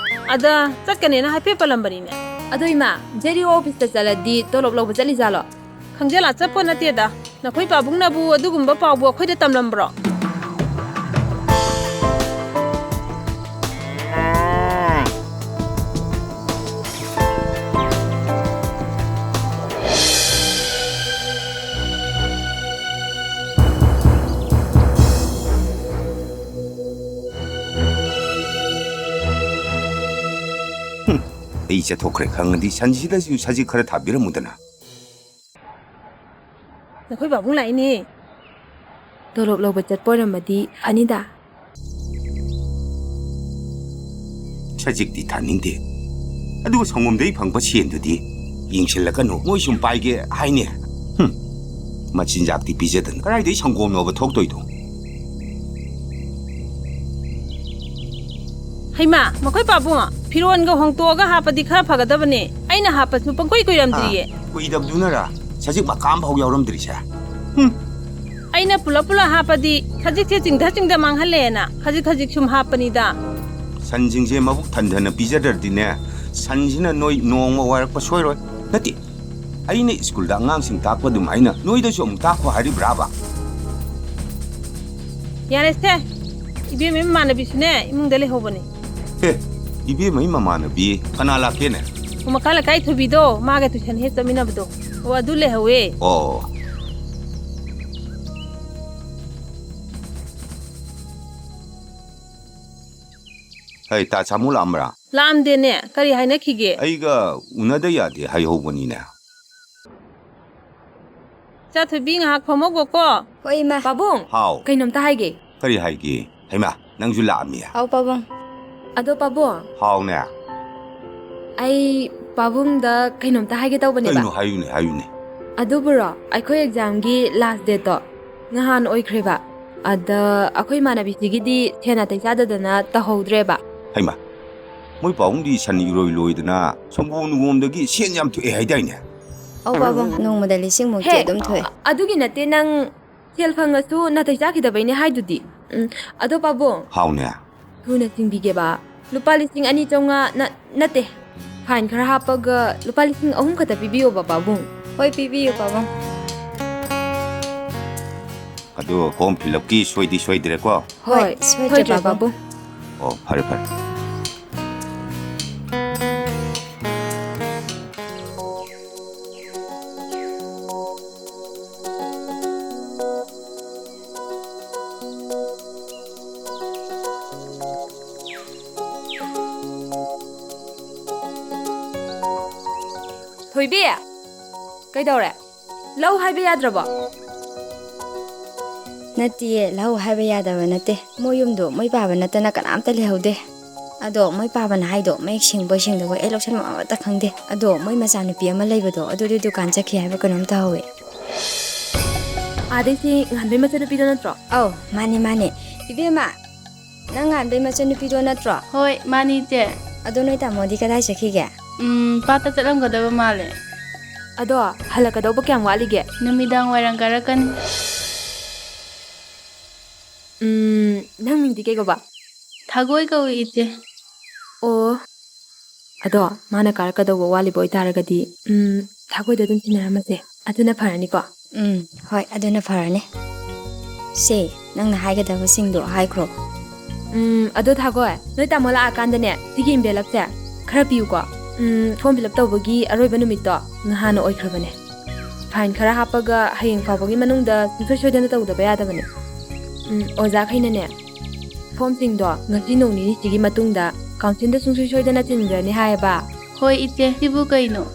ꯑꯗ ꯆꯠꯀꯅꯦꯅ ꯍꯥꯏꯐꯦꯠ ꯄꯜꯂꯝꯕꯅꯤꯅꯦ꯫ ꯑꯗꯣ ꯏꯃꯥ, ꯖꯦꯠ ꯏ ꯑꯣ ꯑꯣꯐꯤꯁꯇ ꯆꯠꯂꯗꯤ ꯇꯣꯂꯣꯞ ꯂꯧꯕ ꯆꯠꯂꯤꯖꯥꯠꯂꯣ? ꯈꯪꯖꯂꯥ ꯆꯠꯄ ꯅꯠꯇꯦꯗ꯫ ꯅꯈꯣꯏ ꯄꯥꯕꯨꯡꯅꯕꯨ ꯑꯗꯨꯒꯨꯝꯕ ꯄꯥꯎꯕꯨ ꯑꯩꯈꯣꯏꯗ ꯇꯝꯂꯝꯕ꯭ꯔꯣ? ꯍꯨꯝ, ꯑꯩ ꯆꯠꯊꯣꯛꯈ꯭ꯔꯦ ꯈꯪꯉꯗꯤ ꯁꯟꯁꯤꯗꯁꯨ ꯁꯖꯤꯛ ꯈꯔ ꯊꯥꯕꯤꯔꯝꯃꯨꯗꯅ꯫ ꯅꯈꯣꯏ ꯄꯥꯕꯨꯡ ꯂꯥꯛꯏꯅꯦ꯫ ꯇꯣꯂꯣꯞ ꯂꯧꯕ ꯆꯠꯄ ꯑꯣꯏꯔꯝꯃꯗꯤ ꯐꯅꯤꯗ꯫ ꯁꯖꯤꯛꯇꯤ ꯊꯥꯅꯤꯡꯗꯦ꯫ ꯑꯗꯨꯒ ꯁꯪꯒꯣꯝꯗꯒꯤ ꯐꯪꯕ ꯁꯦꯟꯗꯨꯗꯤ ꯌꯦꯡꯁꯤꯜꯂꯛꯀꯅꯨ꯫ ꯃꯣꯏ ꯁꯨꯝ ꯄꯥꯏꯒꯦ ꯍꯥꯏꯅꯦ꯫ ꯍꯨꯝ꯫ ꯃꯆꯤꯟꯖꯥꯛꯇꯤ ꯄꯤꯖꯗꯅ ꯀꯗꯥꯏꯗꯒꯤ ꯁꯪꯒꯣꯝꯅꯣꯕ ꯊꯣꯛꯇꯣꯏꯗꯣ? ꯍꯩꯃꯥ, ꯃꯈꯣꯏ ꯄꯥꯕꯨꯡ, ꯐꯤꯔꯣꯟꯒ ꯍꯣꯡꯇꯣꯛꯑꯒ ꯍꯥꯞꯄꯗꯤ ꯈꯔ ꯐꯒꯗꯕꯅꯦ꯫ ꯑꯩꯅ ꯍꯥꯞꯄꯁꯨ ꯄꯪꯀꯨꯏ ꯀꯨꯏꯔꯝꯗ꯭ꯔꯤꯌꯦ꯫ ꯑꯥ, ꯀꯨꯏꯗꯕꯗꯨꯅꯔ ꯁꯖꯤꯛ ꯃꯀꯥ ꯑꯃꯐꯥꯎ ꯌꯥꯎꯔꯝꯗ꯭ꯔꯤꯁꯦ? ꯍꯨꯝ꯫ ꯑꯩꯅ ꯄꯨꯂꯞ ꯄꯨꯂꯞ ꯍꯥꯞꯄꯗꯤ ꯁꯖꯤꯛꯁꯦ ꯆꯤꯡꯊ ꯆꯤꯡꯊ ꯃꯥꯡꯍꯜꯂꯦꯅ ꯈꯖꯤꯛ ꯈꯖꯤꯛ ꯁꯨꯝ ꯍꯥꯞꯄꯅꯤꯗ꯫ ꯁꯟꯁꯤꯡꯁꯦ ꯃꯕꯨꯛ ꯊꯟꯊꯅ ꯄꯤꯖꯗ꯭ꯔꯗꯤꯅꯦ, ꯁꯟꯁꯤꯅ ꯅꯣꯏ ꯅꯣꯡꯃ ꯋꯥꯏꯔꯛꯄ ꯁꯣꯏꯔꯣꯏ꯫ ꯅꯠꯇꯦ, ꯑꯩꯅ ꯁ꯭ꯀꯨꯜꯗ ꯑꯉꯥꯡꯁꯤꯡ ꯇꯥꯛꯄ ꯑꯗꯨꯃꯥꯏꯅ ꯅꯣꯏꯗꯁꯨ ꯑꯃꯨꯛ ꯇꯥꯛꯈꯣ ꯍꯥꯏꯔꯤꯕ꯭ꯔꯥꯕ? ꯌꯥꯔꯦꯁꯦ, ꯏꯕꯦꯝꯃ ꯃꯃꯥꯟꯅꯕꯤꯁꯨꯅꯦ ꯏꯃꯨꯡꯗ ꯂꯩꯍꯧꯕꯅꯦ꯫ ꯑꯦ, ꯏꯕꯦꯝꯃꯩ ꯃꯃꯥꯟꯅꯕꯤ ꯀꯅꯥ ꯂꯥꯛꯀꯦꯅꯦ? ꯃꯈꯥ ꯂꯩꯀꯥꯏ ꯊꯣꯏꯕꯤꯗꯣ, ꯃꯥꯒ ꯇꯨꯏꯁꯟ ꯍꯦꯛ ꯆꯠꯃꯤꯟꯅꯕꯗꯣ꯫ ꯑꯣ, ꯑꯗꯨ ꯂꯩꯍꯧꯋꯦ꯫ ꯑꯣ꯫ ꯍꯩ, ꯇꯥ ꯁꯥꯃꯨ ꯂꯥꯛꯑꯝꯕ꯭ꯔꯥ? ꯂꯥꯛꯑꯝꯗꯦꯅꯦ꯫ ꯀꯔꯤ ꯍꯥꯏꯅꯈꯤꯒꯦ? ꯑꯩꯒ ꯎꯅꯗ ꯌꯥꯗꯦ ꯍꯥꯏꯍꯧꯕꯅꯤꯅꯦ꯫ ꯏꯆꯥ ꯊꯣꯏꯕꯤ, ꯉꯥꯏꯍꯥꯛ ꯐꯝꯍꯧꯒꯣꯀꯣ꯫ ꯍꯣꯏ, ꯏꯃꯥ꯫ ꯄꯥꯕꯨꯡ! ꯍꯥꯎ꯫ ꯀꯩꯅꯣꯝꯇ ꯍꯥꯏꯒꯦ꯫ ꯀꯔꯤ ꯍꯥꯏꯒꯦ? ꯍꯩꯃꯥ, ꯅꯪꯁꯨ ꯂꯥꯛꯑꯝꯃꯤ? ꯍꯥꯎ, ꯄꯥꯕꯨꯡ꯫ ꯑꯗꯣ, ꯄꯥꯕꯨꯡ꯫ ꯍꯥꯎꯅꯦ꯫ ꯑꯩ ꯄꯥꯕꯨꯡꯗ ꯀꯩꯅꯣꯝꯇ ꯍꯥꯏꯒꯦ ꯇꯧꯕꯅꯦꯕ꯫ ꯀꯩꯅꯣ? ꯍꯥꯏꯌꯨꯅꯦ, ꯍꯥꯏꯌꯨꯅꯦ꯫ ꯑꯗꯨꯕꯨꯔꯣ, ꯑꯩꯈꯣꯏ examꯒꯤ last dateꯇꯣ ꯉꯍꯥꯟ ꯑꯣꯏꯈ꯭ꯔꯦꯕ꯫ ꯑꯗ ꯑꯩꯈꯣꯏ ꯏꯃꯥꯟꯅꯕꯤꯁꯤꯒꯤꯗꯤ ꯁꯦꯟ ꯅꯥꯇꯩ ꯆꯥꯗꯗꯅ ꯇꯧꯍꯧꯗ꯭ꯔꯦꯕ꯫ ꯍꯩꯃꯥ, ꯃꯣꯏ ꯄꯥꯕꯨꯡꯗꯤ ꯁꯟ ꯏꯔꯣꯏ ꯂꯣꯏꯗꯅ ꯁꯪꯒꯣꯝ ꯅꯨꯡꯒꯣꯝꯗꯒꯤ ꯁꯦꯟ ꯌꯥꯝ ꯊꯣꯛꯑꯦ ꯍꯥꯏꯗꯥꯏꯅꯦ? ꯑꯧ, ꯄꯥꯕꯨꯡ, ꯅꯣꯡꯃꯗ ꯂꯤꯁꯤꯡ ꯃꯨꯛꯇꯤ ꯍꯦ, ꯑꯗꯨꯝ ꯊꯣꯛꯑꯦ꯫ ꯑꯗꯨꯒꯤ ꯅꯠꯇꯦ, ꯅꯪ ꯁꯦꯜ ꯐꯪꯉꯁꯨ ꯅꯥꯇꯩ ꯆꯥꯈꯤꯗꯕꯩꯅꯦ ꯍꯥꯏꯗꯨꯗꯤ꯫ ꯎꯝ, ꯑꯗꯣ ꯄꯥꯕꯨꯡ꯫ ꯍꯥꯎꯅꯦ꯫ ꯊꯨꯅ ꯁꯤꯡꯕꯤꯒꯦꯕ꯫ ꯂꯨꯄꯥ ꯂꯤꯁꯤꯡ ꯑꯅꯤ ꯆꯥꯝꯃꯉꯥ ꯅ-, ꯅꯠꯇꯦ꯫ Fine ꯈꯔ ꯍꯥꯞꯄꯒ ꯂꯨꯄꯥ ꯂꯤꯁꯤꯡ ꯑꯍꯨꯝ ꯈꯛꯇ ꯄꯤꯕꯤꯌꯣꯕ, ꯄꯥꯕꯨꯡ꯫ ꯍꯣꯏ, ꯄꯤꯕꯤꯌꯨ, ꯄꯥꯕꯨꯡ꯫ ꯑꯗꯣ form fill upꯀꯤ ꯁꯣꯏꯗꯤ ꯁꯣꯏꯗ꯭ꯔꯦꯀꯣ? ꯍꯣꯏ, ꯍꯣꯏ, ꯁꯣꯏꯗ꯭ꯔꯦ, ꯁꯣꯏꯗ꯭ꯔꯦ, ꯄꯥꯕꯨꯡ꯫ ꯄꯥꯕꯨꯡ꯫ ꯑꯣ, ꯐꯔꯦ, ꯐꯔꯦ꯫ ꯊꯣꯏꯕꯤ, ꯀꯩꯗꯧꯔꯦ? ꯂꯧ ꯍꯥꯏꯕ ꯌꯥꯗ꯭ꯔꯕꯣ? ꯅꯠꯇꯤꯌꯦ, ꯂꯧ ꯍꯥꯏꯕ ꯌꯥꯗꯕ ꯅꯠꯇꯦ꯫ ꯃꯣꯏ ꯌꯨꯝꯗꯣ ꯃꯣꯏ ꯄꯥꯕ ꯅꯠꯇꯅ ꯀꯅꯥꯝꯇ ꯂꯩꯍꯧꯗꯦ꯫ ꯑꯗꯣ ꯃꯣꯏ ꯄꯥꯕꯅ ꯍꯥꯏꯗꯣ ꯃꯌꯦꯛ ꯁꯦꯡꯕꯣꯏ ꯁꯦꯡꯗꯕꯣꯏ ꯑꯩ ꯂꯧꯁꯟꯕ ꯑꯃꯠꯇ ꯈꯪꯗꯦ꯫ ꯑꯗꯣ ꯃꯣꯏ ꯃꯆꯥꯅꯨꯄꯤ ꯑꯃ ꯂꯩꯕꯗꯣ ꯑꯗꯨꯗꯤ ꯗꯨꯀꯥꯟ ꯆꯠꯈꯤ ꯍꯥꯏꯕ ꯀꯩꯅꯣꯝ ꯇꯧꯍꯧꯋꯦ꯫ ꯑꯥꯗꯩꯁꯤ ꯉꯍꯥꯟꯕꯩ ꯃꯆꯥꯅꯨꯄꯤꯗꯣ ꯅꯠꯇ꯭ꯔꯣ? ꯑꯧ, ꯃꯥꯅꯦ, ꯃꯥꯅꯦ꯫ ꯏꯕꯦꯝꯃ, ꯅꯪ ꯉꯍꯥꯟꯕꯩ ꯃꯆꯥꯅꯨꯄꯤꯗꯣ ꯅꯠꯇ꯭ꯔꯣ? ꯍꯣꯏ, ꯃꯥꯅꯤ, ꯏꯆꯦ꯫ ꯑꯗꯣ ꯅꯣꯏ ꯇꯥꯃꯣꯗꯤ ꯀꯗꯥꯏ ꯆꯠꯈꯤꯒꯦ? ꯎꯝ, ꯄꯥꯠꯇ ꯆꯠꯂꯝꯒꯗꯕ ꯃꯥꯜꯂꯦ꯫ ꯑꯗꯣ ꯍꯜꯂꯛꯀꯗꯧꯕ ꯀꯌꯥꯝ ꯋꯥꯠꯂꯤꯒꯦ? ꯅꯨꯃꯤꯗꯥꯡ ꯋꯥꯏꯔꯝ ꯀꯥꯔꯛꯀꯅꯤ꯫ ꯎꯝ, ꯅꯪ ꯃꯤꯡꯗꯤ ꯀꯩ ꯀꯧꯕ? ꯊꯥꯒꯣꯏ ꯀꯧꯏ, ꯏꯆꯦ꯫ ꯑꯣ, ꯑꯗꯣ ꯃꯥꯅ ꯀꯥꯔꯛꯀꯗꯧꯕ ꯋꯥꯠꯂꯤꯕ ꯑꯣꯏꯇꯥꯔꯒꯗꯤ, ꯎꯝ, ꯊꯥꯒꯣꯏꯗ ꯑꯗꯨꯝ ꯇꯤꯟꯅꯔꯝꯃꯁꯦ꯫ ꯑꯗꯨꯅ ꯐꯔꯅꯤꯀꯣ? ꯎꯝ, ꯍꯣꯏ, ꯑꯗꯨꯅ ꯐꯔꯅꯤ꯫ ꯁꯦ, ꯅꯪꯅ ꯍꯥꯏꯒꯗꯕꯁꯤꯡꯗꯣ ꯍꯥꯏꯈ꯭ꯔꯣ꯫ ꯎꯝ, ꯑꯗꯣ ꯊꯥꯒꯣꯏ, ꯅꯣꯏ ꯇꯥꯃꯣ ꯂꯥꯛꯑꯀꯥꯟꯗꯅꯦ, ꯁꯤꯒꯤ envelope ꯁꯦ ꯈꯔ ꯄꯤꯌꯨꯀꯣ꯫ ꯎꯝ, form fill up ꯇꯧꯕꯒꯤ ꯑꯔꯣꯏꯕ ꯅꯨꯃꯤꯠꯇꯣ ꯉꯍꯥꯟꯅ ꯑꯣꯏꯈ꯭ꯔꯕꯅꯦ꯫ Fine ꯈꯔ ꯍꯥꯞꯄꯒ ꯍꯌꯦꯡ ꯐꯥꯎꯕꯒꯤ ꯃꯅꯨꯡꯗ ꯁꯨꯡꯁꯣꯏ ꯁꯣꯏꯗꯅ ꯇꯧꯗꯕ ꯌꯥꯗꯕꯅꯦ꯫ ꯎꯝ, ꯑꯣꯖꯥꯈꯩꯅꯅꯦ, form ꯁꯤꯡꯗꯣ ꯉꯁꯤ ꯅꯣꯡ ꯅꯤꯅꯤꯁꯤꯒꯤ ꯃꯇꯨꯡꯗ council ꯗ ꯁꯨꯡꯁꯣꯏ ꯁꯣꯏꯗꯅ ꯆꯤꯟꯈ꯭ꯔꯅꯤ ꯍꯥꯏꯌꯦꯕ꯫ ꯍꯣꯏ, ꯏꯆꯦ, ꯁꯤꯕꯨ ꯀꯩꯅꯣ?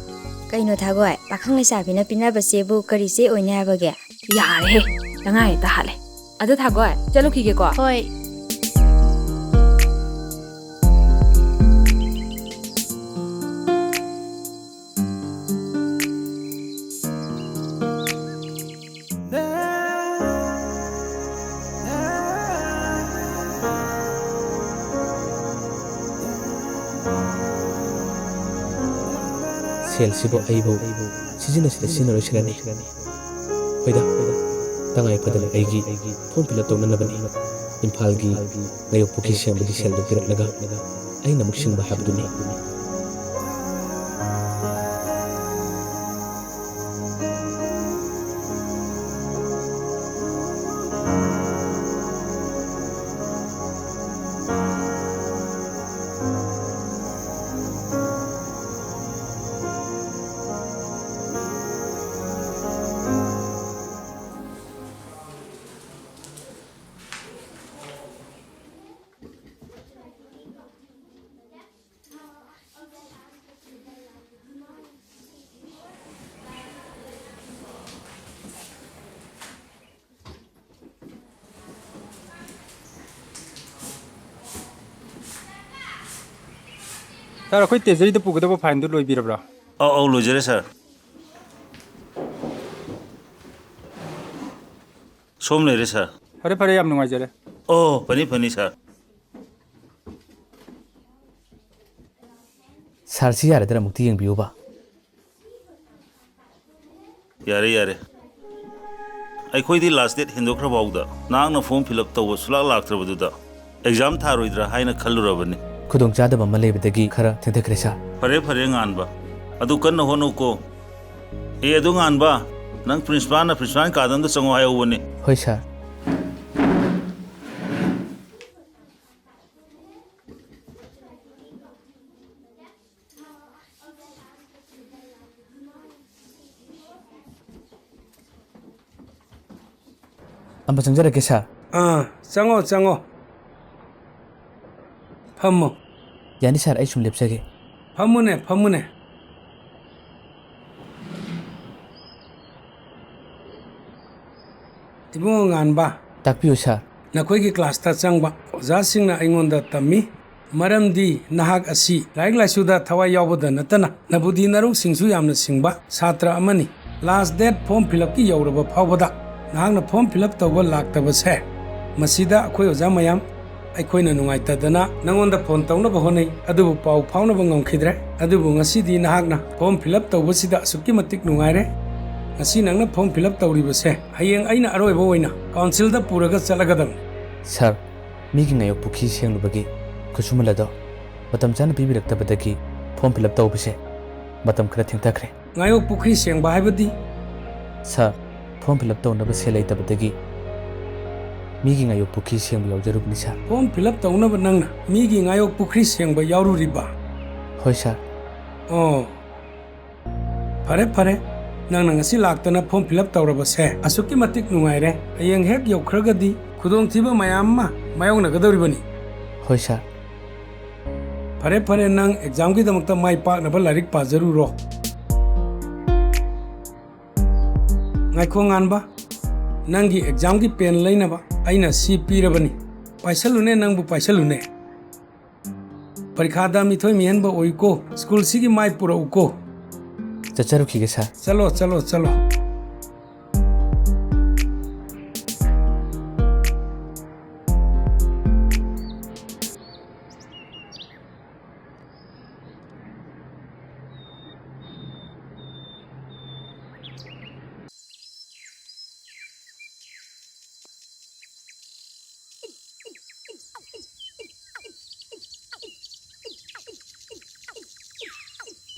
ꯀꯩꯅꯣ ꯊꯥꯒꯣꯏ, ꯄꯥꯈꯪ ꯂꯩꯁꯥꯕꯤꯅ ꯄꯤꯅꯕ ꯆꯦꯕꯨ ꯀꯔꯤ ꯆꯦ ꯑꯣꯏꯅꯤ ꯍꯥꯏꯕꯒꯦ? ꯌꯥꯔꯦꯍꯦ, ꯅꯉꯥꯏ ꯍꯦꯛꯇ ꯍꯥꯠꯂꯦ꯫ ꯑꯗꯣ ꯊꯥꯒꯣꯏ, ꯆꯠꯂꯨꯈꯤꯒꯦꯀꯣ꯫ ꯍꯣꯏ꯫ ꯁꯦꯜꯁꯤꯕꯨ ꯑꯩꯕꯨ ꯁꯤꯖꯤꯟꯅꯁꯤꯔ ꯁꯤꯖꯤꯟꯅꯔꯣꯏꯁꯤꯔꯅꯤ꯫ ꯍꯣꯏꯗ, ꯇꯉꯥꯏ ꯐꯗꯅ ꯑꯩꯒꯤ form fill up ꯇꯧꯅꯅꯕꯅꯤ꯫ ꯏꯝꯐꯥꯜꯒꯤ ꯉꯥꯌꯣꯛꯄꯨꯈꯤ ꯁꯦꯝꯕꯒꯤ ꯁꯦꯜꯗꯨ ꯄꯤꯔꯛꯂꯒ ꯑꯩꯅ ꯑꯃꯨꯛ ꯁꯤꯡꯕ ꯍꯥꯏꯕꯗꯨꯅꯤ꯫ ꯁꯥꯔ, ꯑꯩꯈꯣꯏ ꯇ꯭ꯔꯦꯖꯔꯤꯗ ꯄꯨꯒꯗꯕ ꯐꯥꯏꯟꯗꯨ ꯂꯣꯏꯕꯤꯔꯕ꯭ꯔꯥ? ꯑꯧ, ꯑꯧ, ꯂꯣꯏꯖꯔꯦ, ꯁꯥꯔ꯫ ꯁꯣꯝ ꯂꯩꯔꯦ, ꯁꯥꯔ꯫ ꯐꯔꯦ, ꯐꯔꯦ, ꯌꯥꯝ ꯅꯨꯡꯉꯥꯏꯖꯔꯦ꯫ ꯑꯣ, ꯐꯅꯤ, ꯐꯅꯤ, ꯁꯥꯔ꯫ ꯁꯥꯔ, ꯁꯤ ꯌꯥꯔꯗ꯭ꯔꯥ? ꯑꯃꯨꯛꯇ ꯌꯦꯡꯕꯤꯌꯨꯕ꯫ ꯌꯥꯔꯦ, ꯌꯥꯔꯦ꯫ ꯑꯩꯈꯣꯏꯗꯤ ꯂꯥꯁ ꯗꯦꯠ ꯍꯦꯟꯗꯣꯛꯈ꯭ꯔ ꯐꯥꯎꯗ ꯅꯍꯥꯛꯅ ꯐꯣꯔꯝ ꯐꯤꯜ ꯑꯞ ꯇꯧꯕ ꯁꯨꯡꯂꯥꯛ ꯂꯥꯛꯇ꯭ꯔꯕꯗꯨꯗ ꯑꯦꯛꯖꯥꯝ ꯊꯥꯔꯣꯏꯗ꯭ꯔꯥ ꯍꯥꯏꯅ ꯈꯜꯂꯨꯔꯕꯅꯤ꯫ ꯈꯨꯗꯣꯡꯆꯥꯗꯕ ꯑꯃ ꯂꯩꯕꯗꯒꯤ ꯈꯔ ꯊꯦꯡꯊꯈ꯭ꯔꯦ, ꯁꯥꯔ꯫ ꯐꯔꯦ, ꯐꯔꯦ, ꯉꯥꯟꯕ꯫ ꯑꯗꯨ ꯀꯟꯅ ꯍꯣꯠꯅꯧꯀꯣ꯫ ꯑꯦ, ꯑꯗꯨ ꯉꯥꯟꯕ, ꯅꯪ ꯄ꯭ꯔꯤꯟꯁꯤꯄꯥꯜꯅ ꯄ꯭ꯔꯤꯟꯁꯤꯄꯥꯜ ꯀꯥꯗ ꯑꯝꯇ ꯆꯪꯉꯣ ꯍꯥꯏꯍꯧꯕꯅꯤ꯫ ꯍꯣꯏ, ꯁꯥꯔ꯫ ꯑꯝꯕ ꯆꯪꯖꯔꯛꯀꯦ, ꯁꯥꯔ꯫ ꯑꯥ, ꯆꯪꯉꯣ, ꯆꯪꯉꯣ꯫ ꯐꯝꯃꯣ꯫ ꯌꯥꯅꯤ, ꯁꯥꯔ, ꯑꯩ ꯁꯨꯝ ꯂꯦꯞꯆꯒꯦ꯫ ꯐꯝꯃꯨꯅꯦ, ꯐꯝꯃꯨꯅꯦ꯫ ꯏꯕꯨꯡꯉꯣ ꯉꯥꯟꯕ꯫ ꯇꯥꯛꯄꯤꯌꯨ, ꯁꯥꯔ꯫ ꯅꯈꯣꯏꯒꯤ ꯀ꯭ꯂꯥꯁꯇ ꯆꯪꯕ ꯑꯣꯖꯥꯁꯤꯡꯅ ꯑꯩꯉꯣꯟꯗ ꯇꯝꯃꯤ꯫ ꯃꯔꯝꯗꯤ ꯅꯍꯥꯛ ꯑꯁꯤ ꯂꯥꯏꯔꯤꯛ ꯂꯥꯏꯁꯨꯗ ꯊꯋꯥꯏ ꯌꯥꯎꯕꯗ ꯅꯠꯇꯅ ꯅꯕꯨꯗꯤ ꯅꯔꯧꯁꯤꯡꯁꯨ ꯌꯥꯝꯅ ꯁꯤꯡꯕ ꯁꯥꯇ꯭ꯔ ꯑꯃꯅꯤ꯫ ꯂꯥꯁ ꯗꯦꯠ ꯐꯣꯔꯝ ꯐꯤꯜ ꯑꯞꯀꯤ ꯌꯧꯔꯕ ꯐꯥꯎꯕꯗ ꯅꯍꯥꯛꯅ ꯐꯣꯔꯝ ꯐꯤꯜ ꯑꯞ ꯇꯧꯕ ꯂꯥꯛꯇꯕꯁꯦ, ꯃꯁꯤꯗ ꯑꯩꯈꯣꯏ ꯑꯣꯖꯥ ꯃꯌꯥꯝ ꯑꯩꯈꯣꯏꯅ ꯅꯨꯡꯉꯥꯏꯇꯗꯅ ꯅꯉꯣꯟꯗ ꯐꯣꯟ ꯇꯧꯅꯕ ꯍꯣꯠꯅꯩ, ꯑꯗꯨꯕꯨ ꯄꯥꯎ ꯐꯥꯎꯅꯕ ꯉꯝꯈꯤꯗ꯭ꯔꯦ꯫ ꯑꯗꯨꯕꯨ ꯉꯁꯤꯗꯤ ꯅꯍꯥꯛꯅ ꯐꯣꯔꯝ ꯐꯤꯜ ꯑꯞ ꯇꯧꯕꯁꯤꯗ ꯑꯁꯨꯛꯀꯤ ꯃꯇꯤꯛ ꯅꯨꯡꯉꯥꯏꯔꯦ꯫ ꯉꯁꯤ ꯅꯪꯅ ꯐꯣꯔꯝ ꯐꯤꯜ ꯑꯞ ꯇꯧꯔꯤꯕꯁꯦ ꯍꯌꯦꯡ ꯑꯩꯅ ꯑꯔꯣꯏꯕ ꯑꯣꯏꯅ ꯀꯥꯎꯟꯁꯤꯜꯗ ꯄꯨꯔꯒ ꯆꯠꯂꯒꯗꯕꯅꯤ꯫ ꯁꯥꯔ, ꯃꯤꯒꯤ ꯉꯥꯌꯣꯛ ꯄꯨꯈ꯭ꯔꯤ ꯁꯦꯡꯂꯨꯕꯒꯤ ꯈꯨꯠꯁꯨꯃꯟ ꯑꯗꯣ ꯃꯇꯝ ꯆꯥꯅ ꯄꯤꯕꯤꯔꯛꯇꯕꯗꯒꯤ ꯐꯣꯔꯝ ꯐꯤꯜ ꯑꯞ ꯇꯧꯕꯁꯦ ꯃꯇꯝ ꯈꯔ ꯊꯦꯡꯊꯈ꯭ꯔꯦ꯫ ꯉꯥꯌꯣꯛ ꯄꯨꯈ꯭ꯔꯤ ꯁꯦꯡꯕ ꯍꯥꯏꯕꯗꯤ? ꯁꯥꯔ, ꯐꯣꯔꯝ ꯐꯤꯜ ꯑꯞ ꯇꯧꯅꯕ ꯁꯦꯜ ꯂꯩꯇꯕꯗꯒꯤ ꯃꯤꯒꯤ ꯉꯥꯌꯣꯛ ꯄꯨꯈ꯭ꯔꯤ ꯁꯦꯡꯕ ꯌꯥꯎꯖꯔꯨꯕꯅꯤ, ꯁꯥꯔ꯫ ꯐꯣꯔꯝ ꯐꯤꯜ ꯑꯞ ꯇꯧꯅꯕ ꯅꯪꯅ ꯃꯤꯒꯤ ꯉꯥꯌꯣꯛ ꯄꯨꯈ꯭ꯔꯤ ꯁꯦꯡꯕ ꯌꯥꯎꯔꯨꯔꯤꯕ? ꯍꯣꯏ, ꯁꯥꯔ꯫ ꯑꯣ, ꯐꯔꯦ, ꯐꯔꯦ꯫ ꯅꯪꯅ ꯉꯁꯤ ꯂꯥꯛꯇꯅ ꯐꯣꯔꯝ ꯐꯤꯜ ꯑꯞ ꯇꯧꯔꯕꯁꯦ ꯑꯁꯨꯛꯀꯤ ꯃꯇꯤꯛ ꯅꯨꯡꯉꯥꯏꯔꯦ꯫ ꯍꯌꯦꯡ ꯍꯦꯛ ꯌꯧꯈ꯭ꯔꯒꯗꯤ ꯈꯨꯗꯣꯡꯊꯤꯕ ꯃꯌꯥꯝ ꯑꯃ ꯃꯥꯌꯣꯛꯅꯒꯗꯧꯔꯤꯕꯅꯤ꯫ ꯍꯣꯏ, ꯁꯥꯔ꯫ ꯐꯔꯦ, ꯐꯔꯦ, ꯅꯪ ꯑꯦꯛꯖꯥꯝꯒꯤꯗꯃꯛꯇ ꯃꯥꯏ ꯄꯥꯛꯅꯕ ꯂꯥꯏꯔꯤꯛ ꯄꯥꯖꯔꯨꯔꯣ꯫ ꯉꯥꯏꯈꯣ ꯉꯥꯟꯕ, ꯅꯪꯒꯤ ꯑꯦꯛꯖꯥꯝꯒꯤ ꯄꯦꯟ ꯂꯩꯅꯕ ꯑꯩꯅ ꯁꯤ ꯄꯤꯔꯕꯅꯤ꯫ ꯄꯥꯏꯁꯜꯂꯨꯅꯦ, ꯅꯪꯕꯨ ꯄꯥꯏꯁꯜꯂꯨꯅꯦ꯫ ꯄꯔꯤꯈꯥꯗ ꯃꯤꯊꯣꯏ ꯃꯤꯍꯦꯟꯕ ꯑꯣꯏꯀꯣ꯫ ꯁ꯭ꯀꯨꯜꯁꯤꯒꯤ ꯃꯥꯏ ꯄꯨꯔꯛꯎꯀꯣ꯫ ꯆꯠꯆꯔꯨꯈꯤꯒꯦ, ꯁꯥꯔ꯫ ꯆꯠꯂꯣ, ꯆꯠꯂꯣ, ꯆꯠꯂꯣ꯫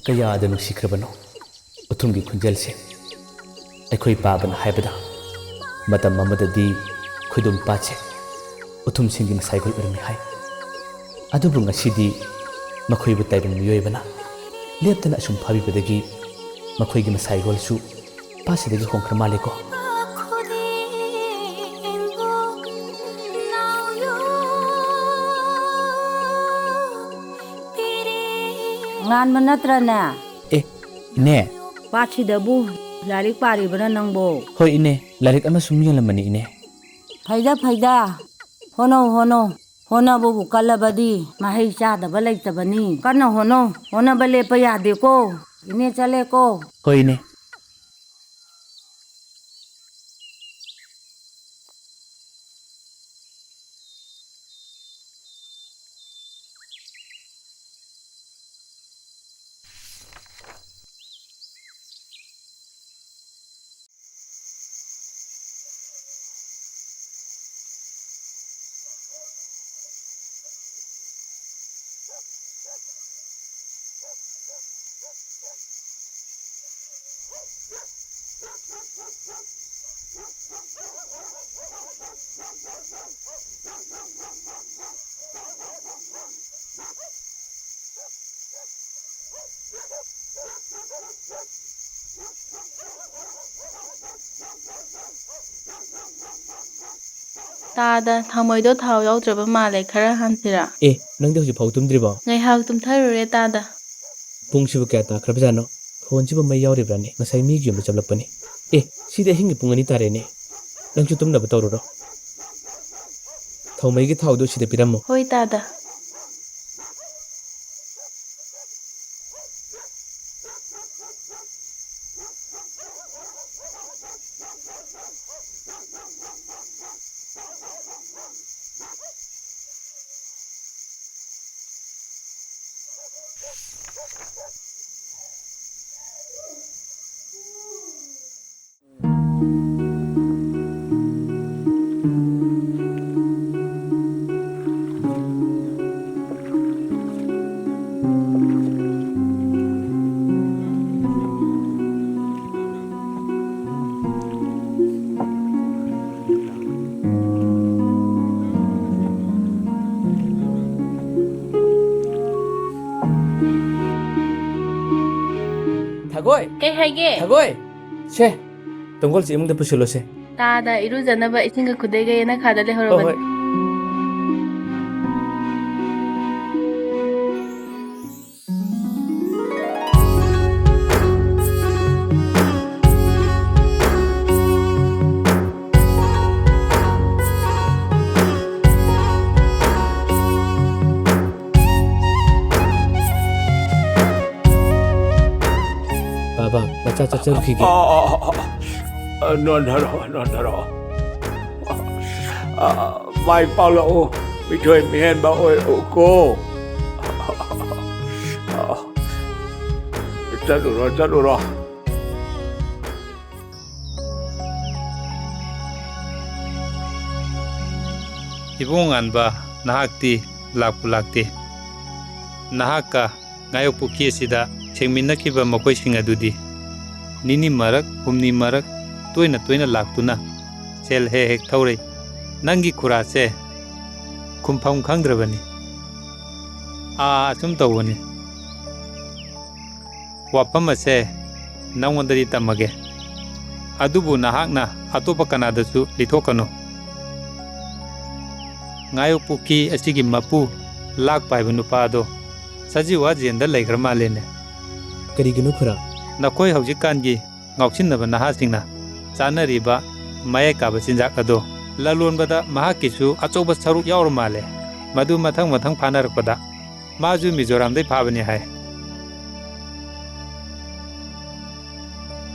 ꯀꯌꯥꯗ ꯅꯨꯡꯁꯤꯈ꯭ꯔꯕꯅꯣ ꯎꯊꯨꯝꯒꯤ ꯈꯣꯟꯖꯦꯜꯁꯦ꯫ ꯑꯩꯈꯣꯏ ꯄꯥꯕꯅ ꯍꯥꯏꯕꯗ, ꯃꯇꯝ ꯑꯃꯗꯗꯤ ꯈꯣꯏꯗꯣꯝ ꯄꯥꯠꯁꯦ ꯎꯊꯨꯝꯁꯤꯡꯒꯤ ꯃꯁꯥꯏꯒꯣꯜ ꯑꯣꯏꯔꯝꯃꯤ ꯍꯥꯏ꯫ ꯑꯗꯨꯕꯨ ꯉꯁꯤꯗꯤ ꯃꯈꯣꯏꯕꯨ ꯇꯥꯏꯕꯪ ꯃꯤꯑꯣꯏꯕꯅ ꯂꯦꯞꯇꯅ ꯑꯁꯨꯝ ꯐꯥꯕꯤꯕꯗꯒꯤ ꯃꯈꯣꯏꯒꯤ ꯃꯁꯥꯏꯒꯣꯜꯁꯨ ꯄꯥꯠꯁꯤꯗꯒꯤ ꯍꯣꯡꯈ꯭ꯔ ꯃꯥꯜꯂꯦꯀꯣ꯫ ꯉꯥꯟꯕ ꯅꯠꯇ꯭ꯔꯅꯦ? ꯑꯦ, ꯏꯅꯦ꯫ ꯄꯥꯠꯁꯤꯗꯕꯨ ꯂꯥꯏꯔꯤꯛ ꯄꯥꯔꯤꯕ꯭ꯔꯥ ꯅꯪꯕꯣ? ꯍꯣꯏ, ꯏꯅꯦ, ꯂꯥꯏꯔꯤꯛ ꯑꯃ ꯁꯨꯝ ꯌꯦꯡꯂꯝꯕꯅꯤ, ꯏꯅꯦ꯫ ꯐꯩꯗ, ꯐꯩꯗ꯫ ꯍꯣꯠꯅꯧ, ꯍꯣꯠꯅꯧ꯫ ꯍꯣꯠꯅꯕꯕꯨ ꯀꯜꯂꯕꯗꯤ ꯃꯍꯩ ꯆꯥꯗꯕ ꯂꯩꯇꯕꯅꯤ꯫ ꯀꯟꯅ ꯍꯣꯠꯅꯧ꯫ ꯍꯣꯠꯅꯕ ꯂꯦꯞꯄ ꯌꯥꯗꯦꯀꯣ꯫ ꯏꯅꯦ ꯆꯠꯂꯦꯀꯣ꯫ ꯍꯣꯏ, ꯏꯅꯦ꯫ ꯇꯥꯗ, ꯊꯥꯎꯃꯩꯗꯣ ꯊꯥꯎ ꯌꯥꯎꯗ꯭ꯔꯕ ꯃꯥꯜꯂꯦ, ꯈꯔ ꯍꯥꯟꯁꯤꯔꯥ? ꯑꯦ, ꯅꯪꯗꯤ ꯍꯧꯖꯤꯛ ꯐꯥꯎ ꯇꯨꯝꯗ꯭ꯔꯤꯕꯣ? ꯉꯥꯏꯍꯥꯛ ꯇꯨꯝꯊꯔꯨꯔꯦ ꯇꯥꯗ꯫ ꯄꯨꯡꯁꯤꯕꯨ ꯀꯌꯥ ꯇꯥꯈ꯭ꯔꯕꯖꯥꯠꯅꯣ? ꯐꯣꯟꯁꯤꯕꯨ ꯃꯩ ꯌꯥꯎꯔꯤꯕ꯭ꯔꯥꯅꯦ? ꯉꯁꯥꯏ ꯃꯤꯒꯤ ꯌꯨꯝꯗ ꯆꯠꯂꯛꯄꯅꯤ꯫ ꯑꯦ, ꯁꯤꯗꯤ ꯑꯍꯤꯡꯒꯤ ꯄꯨꯡ ꯑꯅꯤ ꯇꯥꯔꯦꯅꯦ꯫ ꯅꯪꯁꯨ ꯇꯨꯝꯅꯕ ꯇꯧꯔꯨꯔꯣ꯫ ꯊꯥꯎꯃꯩꯒꯤ ꯊꯥꯎꯗꯨ ꯁꯤꯗ ꯄꯤꯔꯝꯃꯨ꯫ ꯍꯣꯏ ꯇꯥꯗ꯫ ꯊꯒꯣꯏ! ꯀꯩ ꯍꯥꯏꯒꯦ? ꯊꯒꯣꯏ! ꯁꯦ, ꯇꯣꯡꯒꯣꯜꯁꯦ ꯏꯃꯨꯡꯗ ꯄꯨꯁꯤꯜꯂꯣꯁꯦ꯫ ꯇꯥꯗ ꯏꯔꯨꯖꯅꯕ ꯏꯁꯤꯡꯒ ꯈꯨꯗꯩꯒ ꯌꯦꯅꯈꯥꯗ ꯍꯣꯏ, ꯂꯩꯍꯧꯔꯕꯅꯤ꯫ ꯍꯣꯏ꯫ ꯕꯥꯕꯥ, ꯃꯆꯥ ꯆꯥꯛ ꯆꯔꯨꯈꯤꯒꯦ꯫ ꯑ, ꯑ, ꯑ, ꯑ, ꯑ, ꯅꯣꯟꯊꯔꯣ, ꯅꯣꯟꯊꯔꯣ꯫ ꯑ, ꯃꯥꯏ ꯄꯥꯛꯂꯛꯎ, ꯃꯤꯊꯣꯏ ꯃꯤꯍꯦꯟꯕ ꯑꯣꯏꯔꯛꯎꯀꯣ꯫ ꯆꯠꯂꯨꯔꯣ, ꯆꯠꯂꯨꯔꯣ꯫ ꯏꯕꯨꯡ ꯉꯥꯟꯕ, ꯅꯍꯥꯛꯇꯤ ꯂꯥꯛꯄꯨ ꯂꯥꯛꯇꯦ꯫ ꯅꯍꯥꯛꯀ ꯉꯥꯌꯣꯛ ꯄꯨꯈ꯭ꯔꯤ ꯑꯁꯤꯗ ꯊꯦꯡꯃꯤꯟꯅꯈꯤꯕ ꯃꯈꯣꯏꯁꯤꯡ ꯑꯗꯨꯗꯤ ꯅꯤꯅꯤ ꯃꯔꯛ, ꯍꯨꯝꯅꯤ ꯃꯔꯛ ꯇꯣꯏꯅ ꯇꯣꯏꯅ ꯂꯥꯛꯇꯨꯅ ꯁꯦꯜ ꯍꯦꯛ ꯍꯦꯛ ꯊꯧꯔꯩ꯫ ꯅꯪꯒꯤ ꯈꯨꯔꯥꯁꯦ ꯈꯨꯝꯐꯝ ꯈꯪꯗ꯭ꯔꯕꯅꯤ꯫ ꯑꯥ, ꯑꯁꯨꯝ ꯇꯧꯕꯅꯤ꯫ ꯋꯥꯐꯝ ꯑꯁꯦ ꯅꯪꯉꯣꯟꯗꯗꯤ ꯇꯝꯃꯒꯦ, ꯑꯗꯨꯕꯨ ꯅꯍꯥꯛꯅ ꯑꯇꯣꯞꯄ ꯀꯅꯥꯗꯁꯨ ꯂꯤꯊꯣꯛꯀꯅꯨ꯫ ꯉꯥꯌꯣꯛ ꯄꯨꯈ꯭ꯔꯤ ꯑꯁꯤꯒꯤ ꯃꯄꯨ ꯂꯥꯛꯄ ꯍꯥꯏꯕ ꯅꯨꯄꯥ ꯑꯗꯣ ꯁꯖꯤꯋꯥ ꯖꯦꯟꯗ ꯂꯩꯈ꯭ꯔ ꯃꯥꯜꯂꯦꯅꯦ꯫ ꯀꯔꯤꯒꯤꯅꯣ ꯈꯨꯔꯥ? ꯅꯈꯣꯏ ꯍꯧꯖꯤꯛꯀꯥꯟꯒꯤ ꯉꯥꯎꯁꯤꯟꯅꯕ ꯅꯍꯥꯁꯤꯡꯅ ꯆꯥꯅꯔꯤꯕ ꯃꯌꯥꯏ ꯀꯥꯕ ꯆꯤꯟꯖꯥꯛ ꯑꯗꯣ ꯂꯂꯣꯟꯕꯗ ꯃꯍꯥꯛꯀꯤꯁꯨ ꯑꯆꯧꯕ ꯁꯔꯨꯛ ꯌꯥꯎꯔ ꯃꯥꯜꯂꯦ꯫ ꯃꯗꯨ ꯃꯊꯪ ꯃꯊꯪ ꯐꯥꯅꯔꯛꯄꯗ ꯃꯥꯁꯨ ꯃꯤꯖꯣꯔꯥꯝꯗꯩ ꯐꯥꯕꯅꯤ ꯍꯥꯏ꯫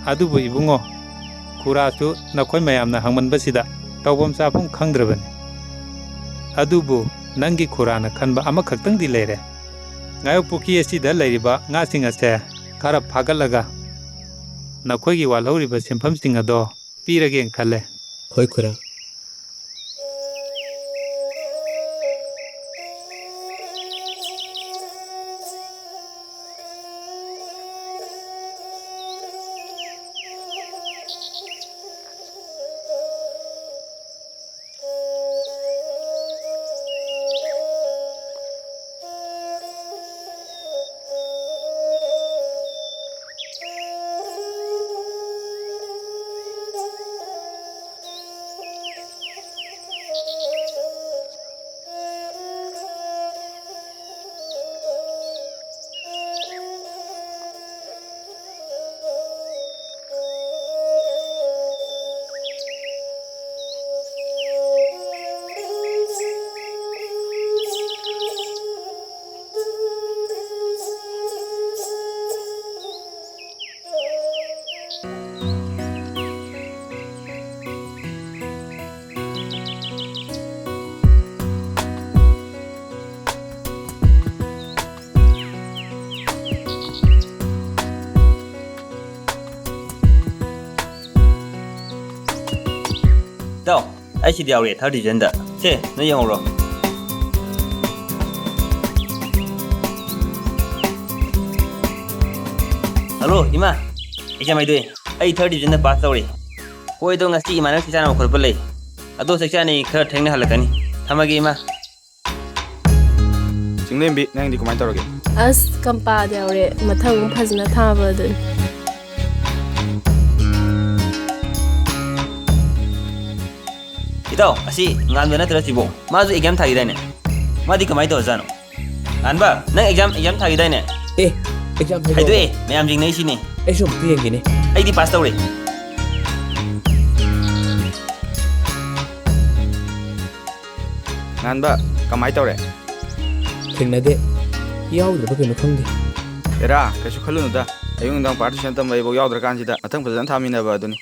ꯑꯗꯨꯕꯨ ꯏꯕꯨꯡꯉꯣ, ꯈꯨꯔꯥꯁꯨ ꯅꯈꯣꯏ ꯃꯌꯥꯝꯅ ꯍꯪꯃꯟꯕꯁꯤꯗ ꯇꯧꯐꯝ ꯆꯥꯐꯝ ꯈꯪꯗ꯭ꯔꯕꯅꯤ꯫ ꯑꯗꯨꯕꯨ ꯅꯪꯒꯤ ꯈꯨꯔꯥꯅ ꯈꯟꯕ ꯑꯃꯈꯛꯇꯪꯗꯤ ꯂꯩꯔꯦ꯫ ꯉꯥꯌꯣꯛ ꯄꯨꯈ꯭ꯔꯤ ꯑꯁꯤꯗ ꯂꯩꯔꯤꯕ ꯉꯥꯁꯤꯡ ꯑꯁꯦ ꯈꯔ ꯐꯥꯒꯠꯂꯒ ꯅꯈꯣꯏꯒꯤ ꯋꯥꯠꯍꯧꯔꯤꯕ ꯁꯦꯟꯐꯝꯁꯤꯡ ꯑꯗꯣ ꯄꯤꯔꯒꯦꯅ ꯈꯜꯂꯦ꯫ ꯍꯣꯏ ꯈꯨꯔꯥ꯫ ꯏꯇꯥꯎ, ꯑꯩ ꯁꯤꯗꯤ ꯌꯥꯎꯔꯦ, third division ꯗ꯫ ꯁꯦ, ꯅꯣꯏ ꯌꯦꯡꯍꯧꯔꯣ꯫ ꯍꯜꯂꯣ, ꯏꯃꯥ꯫ Exam ꯍꯥꯏꯗꯣꯛꯑꯦ꯫ ꯑꯩ third division ꯗ pass ꯇꯧꯔꯦ꯫ ꯍꯣꯏ, ꯑꯗꯣ ꯉꯁꯤ ꯏꯃꯥꯟꯅꯕ ꯆꯥꯛ ꯆꯥꯅꯕ ꯈꯣꯠꯄ ꯂꯩ꯫ ꯑꯗꯣ ꯆꯥꯛ ꯆꯥꯅꯤ, ꯈꯔ ꯊꯦꯡꯅ ꯍꯜꯂꯛꯀꯅꯤ꯫ ꯊꯝꯃꯒꯦ, ꯏꯃꯥ꯫ ꯆꯤꯡꯂꯦꯝꯕꯤ, ꯅꯪꯗꯤ ꯀꯃꯥꯏꯅ ꯇꯧꯔꯒꯦ? ꯑꯁ, ꯀꯝꯄꯥꯗ ꯌꯥꯎꯔꯦ꯫ ꯃꯊꯪ ꯑꯃꯨꯛ ꯐꯖꯅ ꯊꯥꯕ ꯑꯗꯨꯅꯤ꯫ ꯏꯇꯥꯎ, ꯑꯁꯤ ꯉꯥꯟꯕ ꯅꯠꯇ꯭ꯔ ꯁꯤꯕꯣ? ꯃꯥꯁꯨ exam ꯊꯥꯈꯤꯗꯥꯏꯅꯦ? ꯃꯥꯗꯤ ꯀꯃꯥꯏꯅ ꯇꯧꯔꯖꯥꯠꯅꯣ? ꯉꯥꯟꯕ, ꯅꯪ exam, exam ꯊꯥꯈꯤꯗꯥꯏꯅꯦ? ꯑꯦ, exam ꯍꯥꯏꯗꯣꯛꯑꯕꯣ? ꯍꯥꯏꯗꯣꯛꯑꯦ, ꯃꯌꯥꯝ ꯌꯦꯡꯅꯩꯁꯤꯅꯤ꯫ ꯑꯩꯁꯨ ꯑꯃꯨꯛꯇ ꯌꯦꯡꯒꯦꯅꯦ꯫ ꯑꯩꯗꯤ pass ꯇꯧꯔꯦ꯫ ꯉꯥꯟꯕ, ꯀꯃꯥꯏ ꯇꯧꯔꯦ? ꯊꯦꯡꯅꯗꯦ꯫ ꯌꯥꯎꯗ꯭ꯔꯕ ꯀꯩꯅꯣ ꯈꯪꯗꯦ꯫ ꯑꯦꯔꯥ, ꯀꯩꯁꯨ ꯈꯜꯂꯨꯅꯨꯗ꯫ ꯑꯌꯨꯛ ꯅꯨꯡꯗꯥꯡ ꯄꯥꯔꯇꯤꯁꯟ ꯇꯝꯕ ꯑꯩꯕꯧ ꯌꯥꯎꯗ꯭ꯔꯀꯥꯟꯁꯤꯗ ꯃꯊꯪ ꯐꯖꯅ ꯊꯥꯃꯤꯟꯅꯕ ꯑꯗꯨꯅꯤ꯫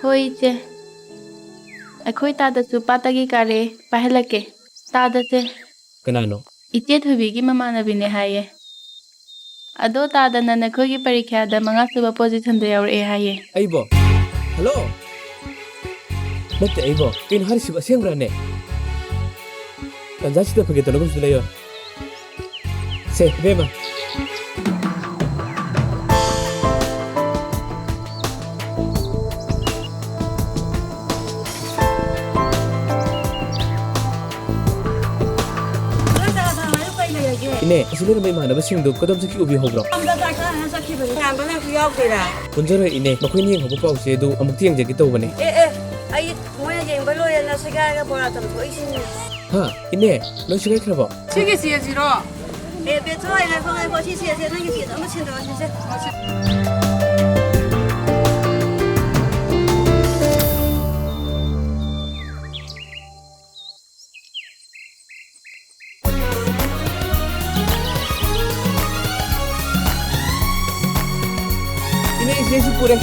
ꯍꯣꯏ, ꯏꯆꯦ꯫ ꯑꯩꯈꯣꯏ ꯇꯥꯗꯁꯨ ꯄꯥꯠꯇꯒꯤ ꯀꯥꯔꯦ, ꯄꯥꯏꯍꯜꯂꯛꯀꯦ꯫ ꯇꯥꯗꯁꯦ꯫ ꯀꯅꯥꯅꯣ? ꯏꯆꯦ ꯊꯣꯏꯕꯤꯒꯤ ꯃꯃꯥꯟꯅꯕꯤꯅꯦ ꯍꯥꯏꯌꯦ꯫ ꯑꯗꯣ ꯇꯥꯗꯅ ꯅꯈꯣꯏꯒꯤ ꯄꯔꯤꯈ꯭ꯌꯥꯗ ꯃꯉꯥꯁꯨꯕ positionꯗ ꯌꯥꯎꯔꯛꯑꯦ ꯍꯥꯏꯌꯦ꯫ ꯑꯩꯕꯣ? ꯍꯜꯂꯣ? ꯅꯠꯇꯦ ꯑꯩꯕꯣ? ꯀꯩꯅꯣ ꯍꯥꯏꯔꯤꯁꯤꯕꯣ? ꯑꯁꯦꯡꯕ꯭ꯔꯥꯅꯦ? ꯇꯟꯖꯥꯁꯤꯗ ꯐꯥꯒꯤ ꯇꯧꯅꯒꯨꯝꯁꯤ ꯂꯩꯌꯣ꯫ ꯁꯦ, ꯏꯕꯦꯝꯃ꯫ ꯅꯣꯏ ꯀꯅꯥ ꯀꯅꯥ ꯂꯥꯛꯏꯅꯣ? ꯀꯩ ꯂꯩꯔꯒꯦ? ꯏꯅꯦ, ꯑꯁꯤ ꯂꯩꯔꯝꯕ ꯏꯃꯥꯟꯅꯕꯁꯤꯡꯗꯨ ꯀꯗꯣꯝ ꯆꯠꯈꯤꯕ ꯎꯕꯤꯍꯧꯕ꯭ꯔꯣ? ꯁꯣꯝꯗ ꯆꯥꯛ ꯆꯥꯅ ꯆꯠꯈꯤꯕꯅꯤ꯫ ꯏꯌꯥꯝꯕ ꯅꯪꯁꯨ ꯌꯥꯎꯗꯣꯏꯔꯥ? ꯄꯨꯟꯖꯔꯣꯏ ꯏꯅꯦ, ꯃꯈꯣꯏꯅ ꯌꯦꯡꯍꯧꯕ ꯄꯥꯎꯁꯦ ꯑꯗꯨ ꯑꯃꯨꯛꯇ ꯌꯦꯡꯖꯒꯦ ꯇꯧꯕꯅꯦ꯫ ꯑꯦ, ꯑꯦ, ꯑꯩ ꯃꯣꯏꯅ ꯌꯦꯡꯕ ꯂꯣꯏꯔꯦꯅ ꯁꯦꯒꯥꯏꯔꯒ ꯕꯣꯔꯥ ꯆꯝꯊꯣꯛꯏꯁꯤꯅꯤ꯫ ꯍꯥ? ꯏꯅꯦ, ꯂꯣꯏ ꯁꯦꯒꯥꯏꯈ꯭ꯔꯕꯣ? ꯁꯤꯒꯤ ꯆꯦꯁꯤꯔꯣ? ꯑꯦ, ꯕꯦꯆꯣꯏ, ꯉꯥꯏꯈꯣ, ꯉꯥꯏꯈꯣ, ꯁꯤ ꯆꯦꯁꯦ, ꯅꯪꯒꯤ ꯆꯦꯗꯣ ꯑꯃ ꯁꯤꯟꯗꯣꯛꯑꯁꯤꯁꯦ꯫ ꯏꯅꯦ, ꯏꯆꯦꯁꯨ ꯄꯨꯔꯦ꯫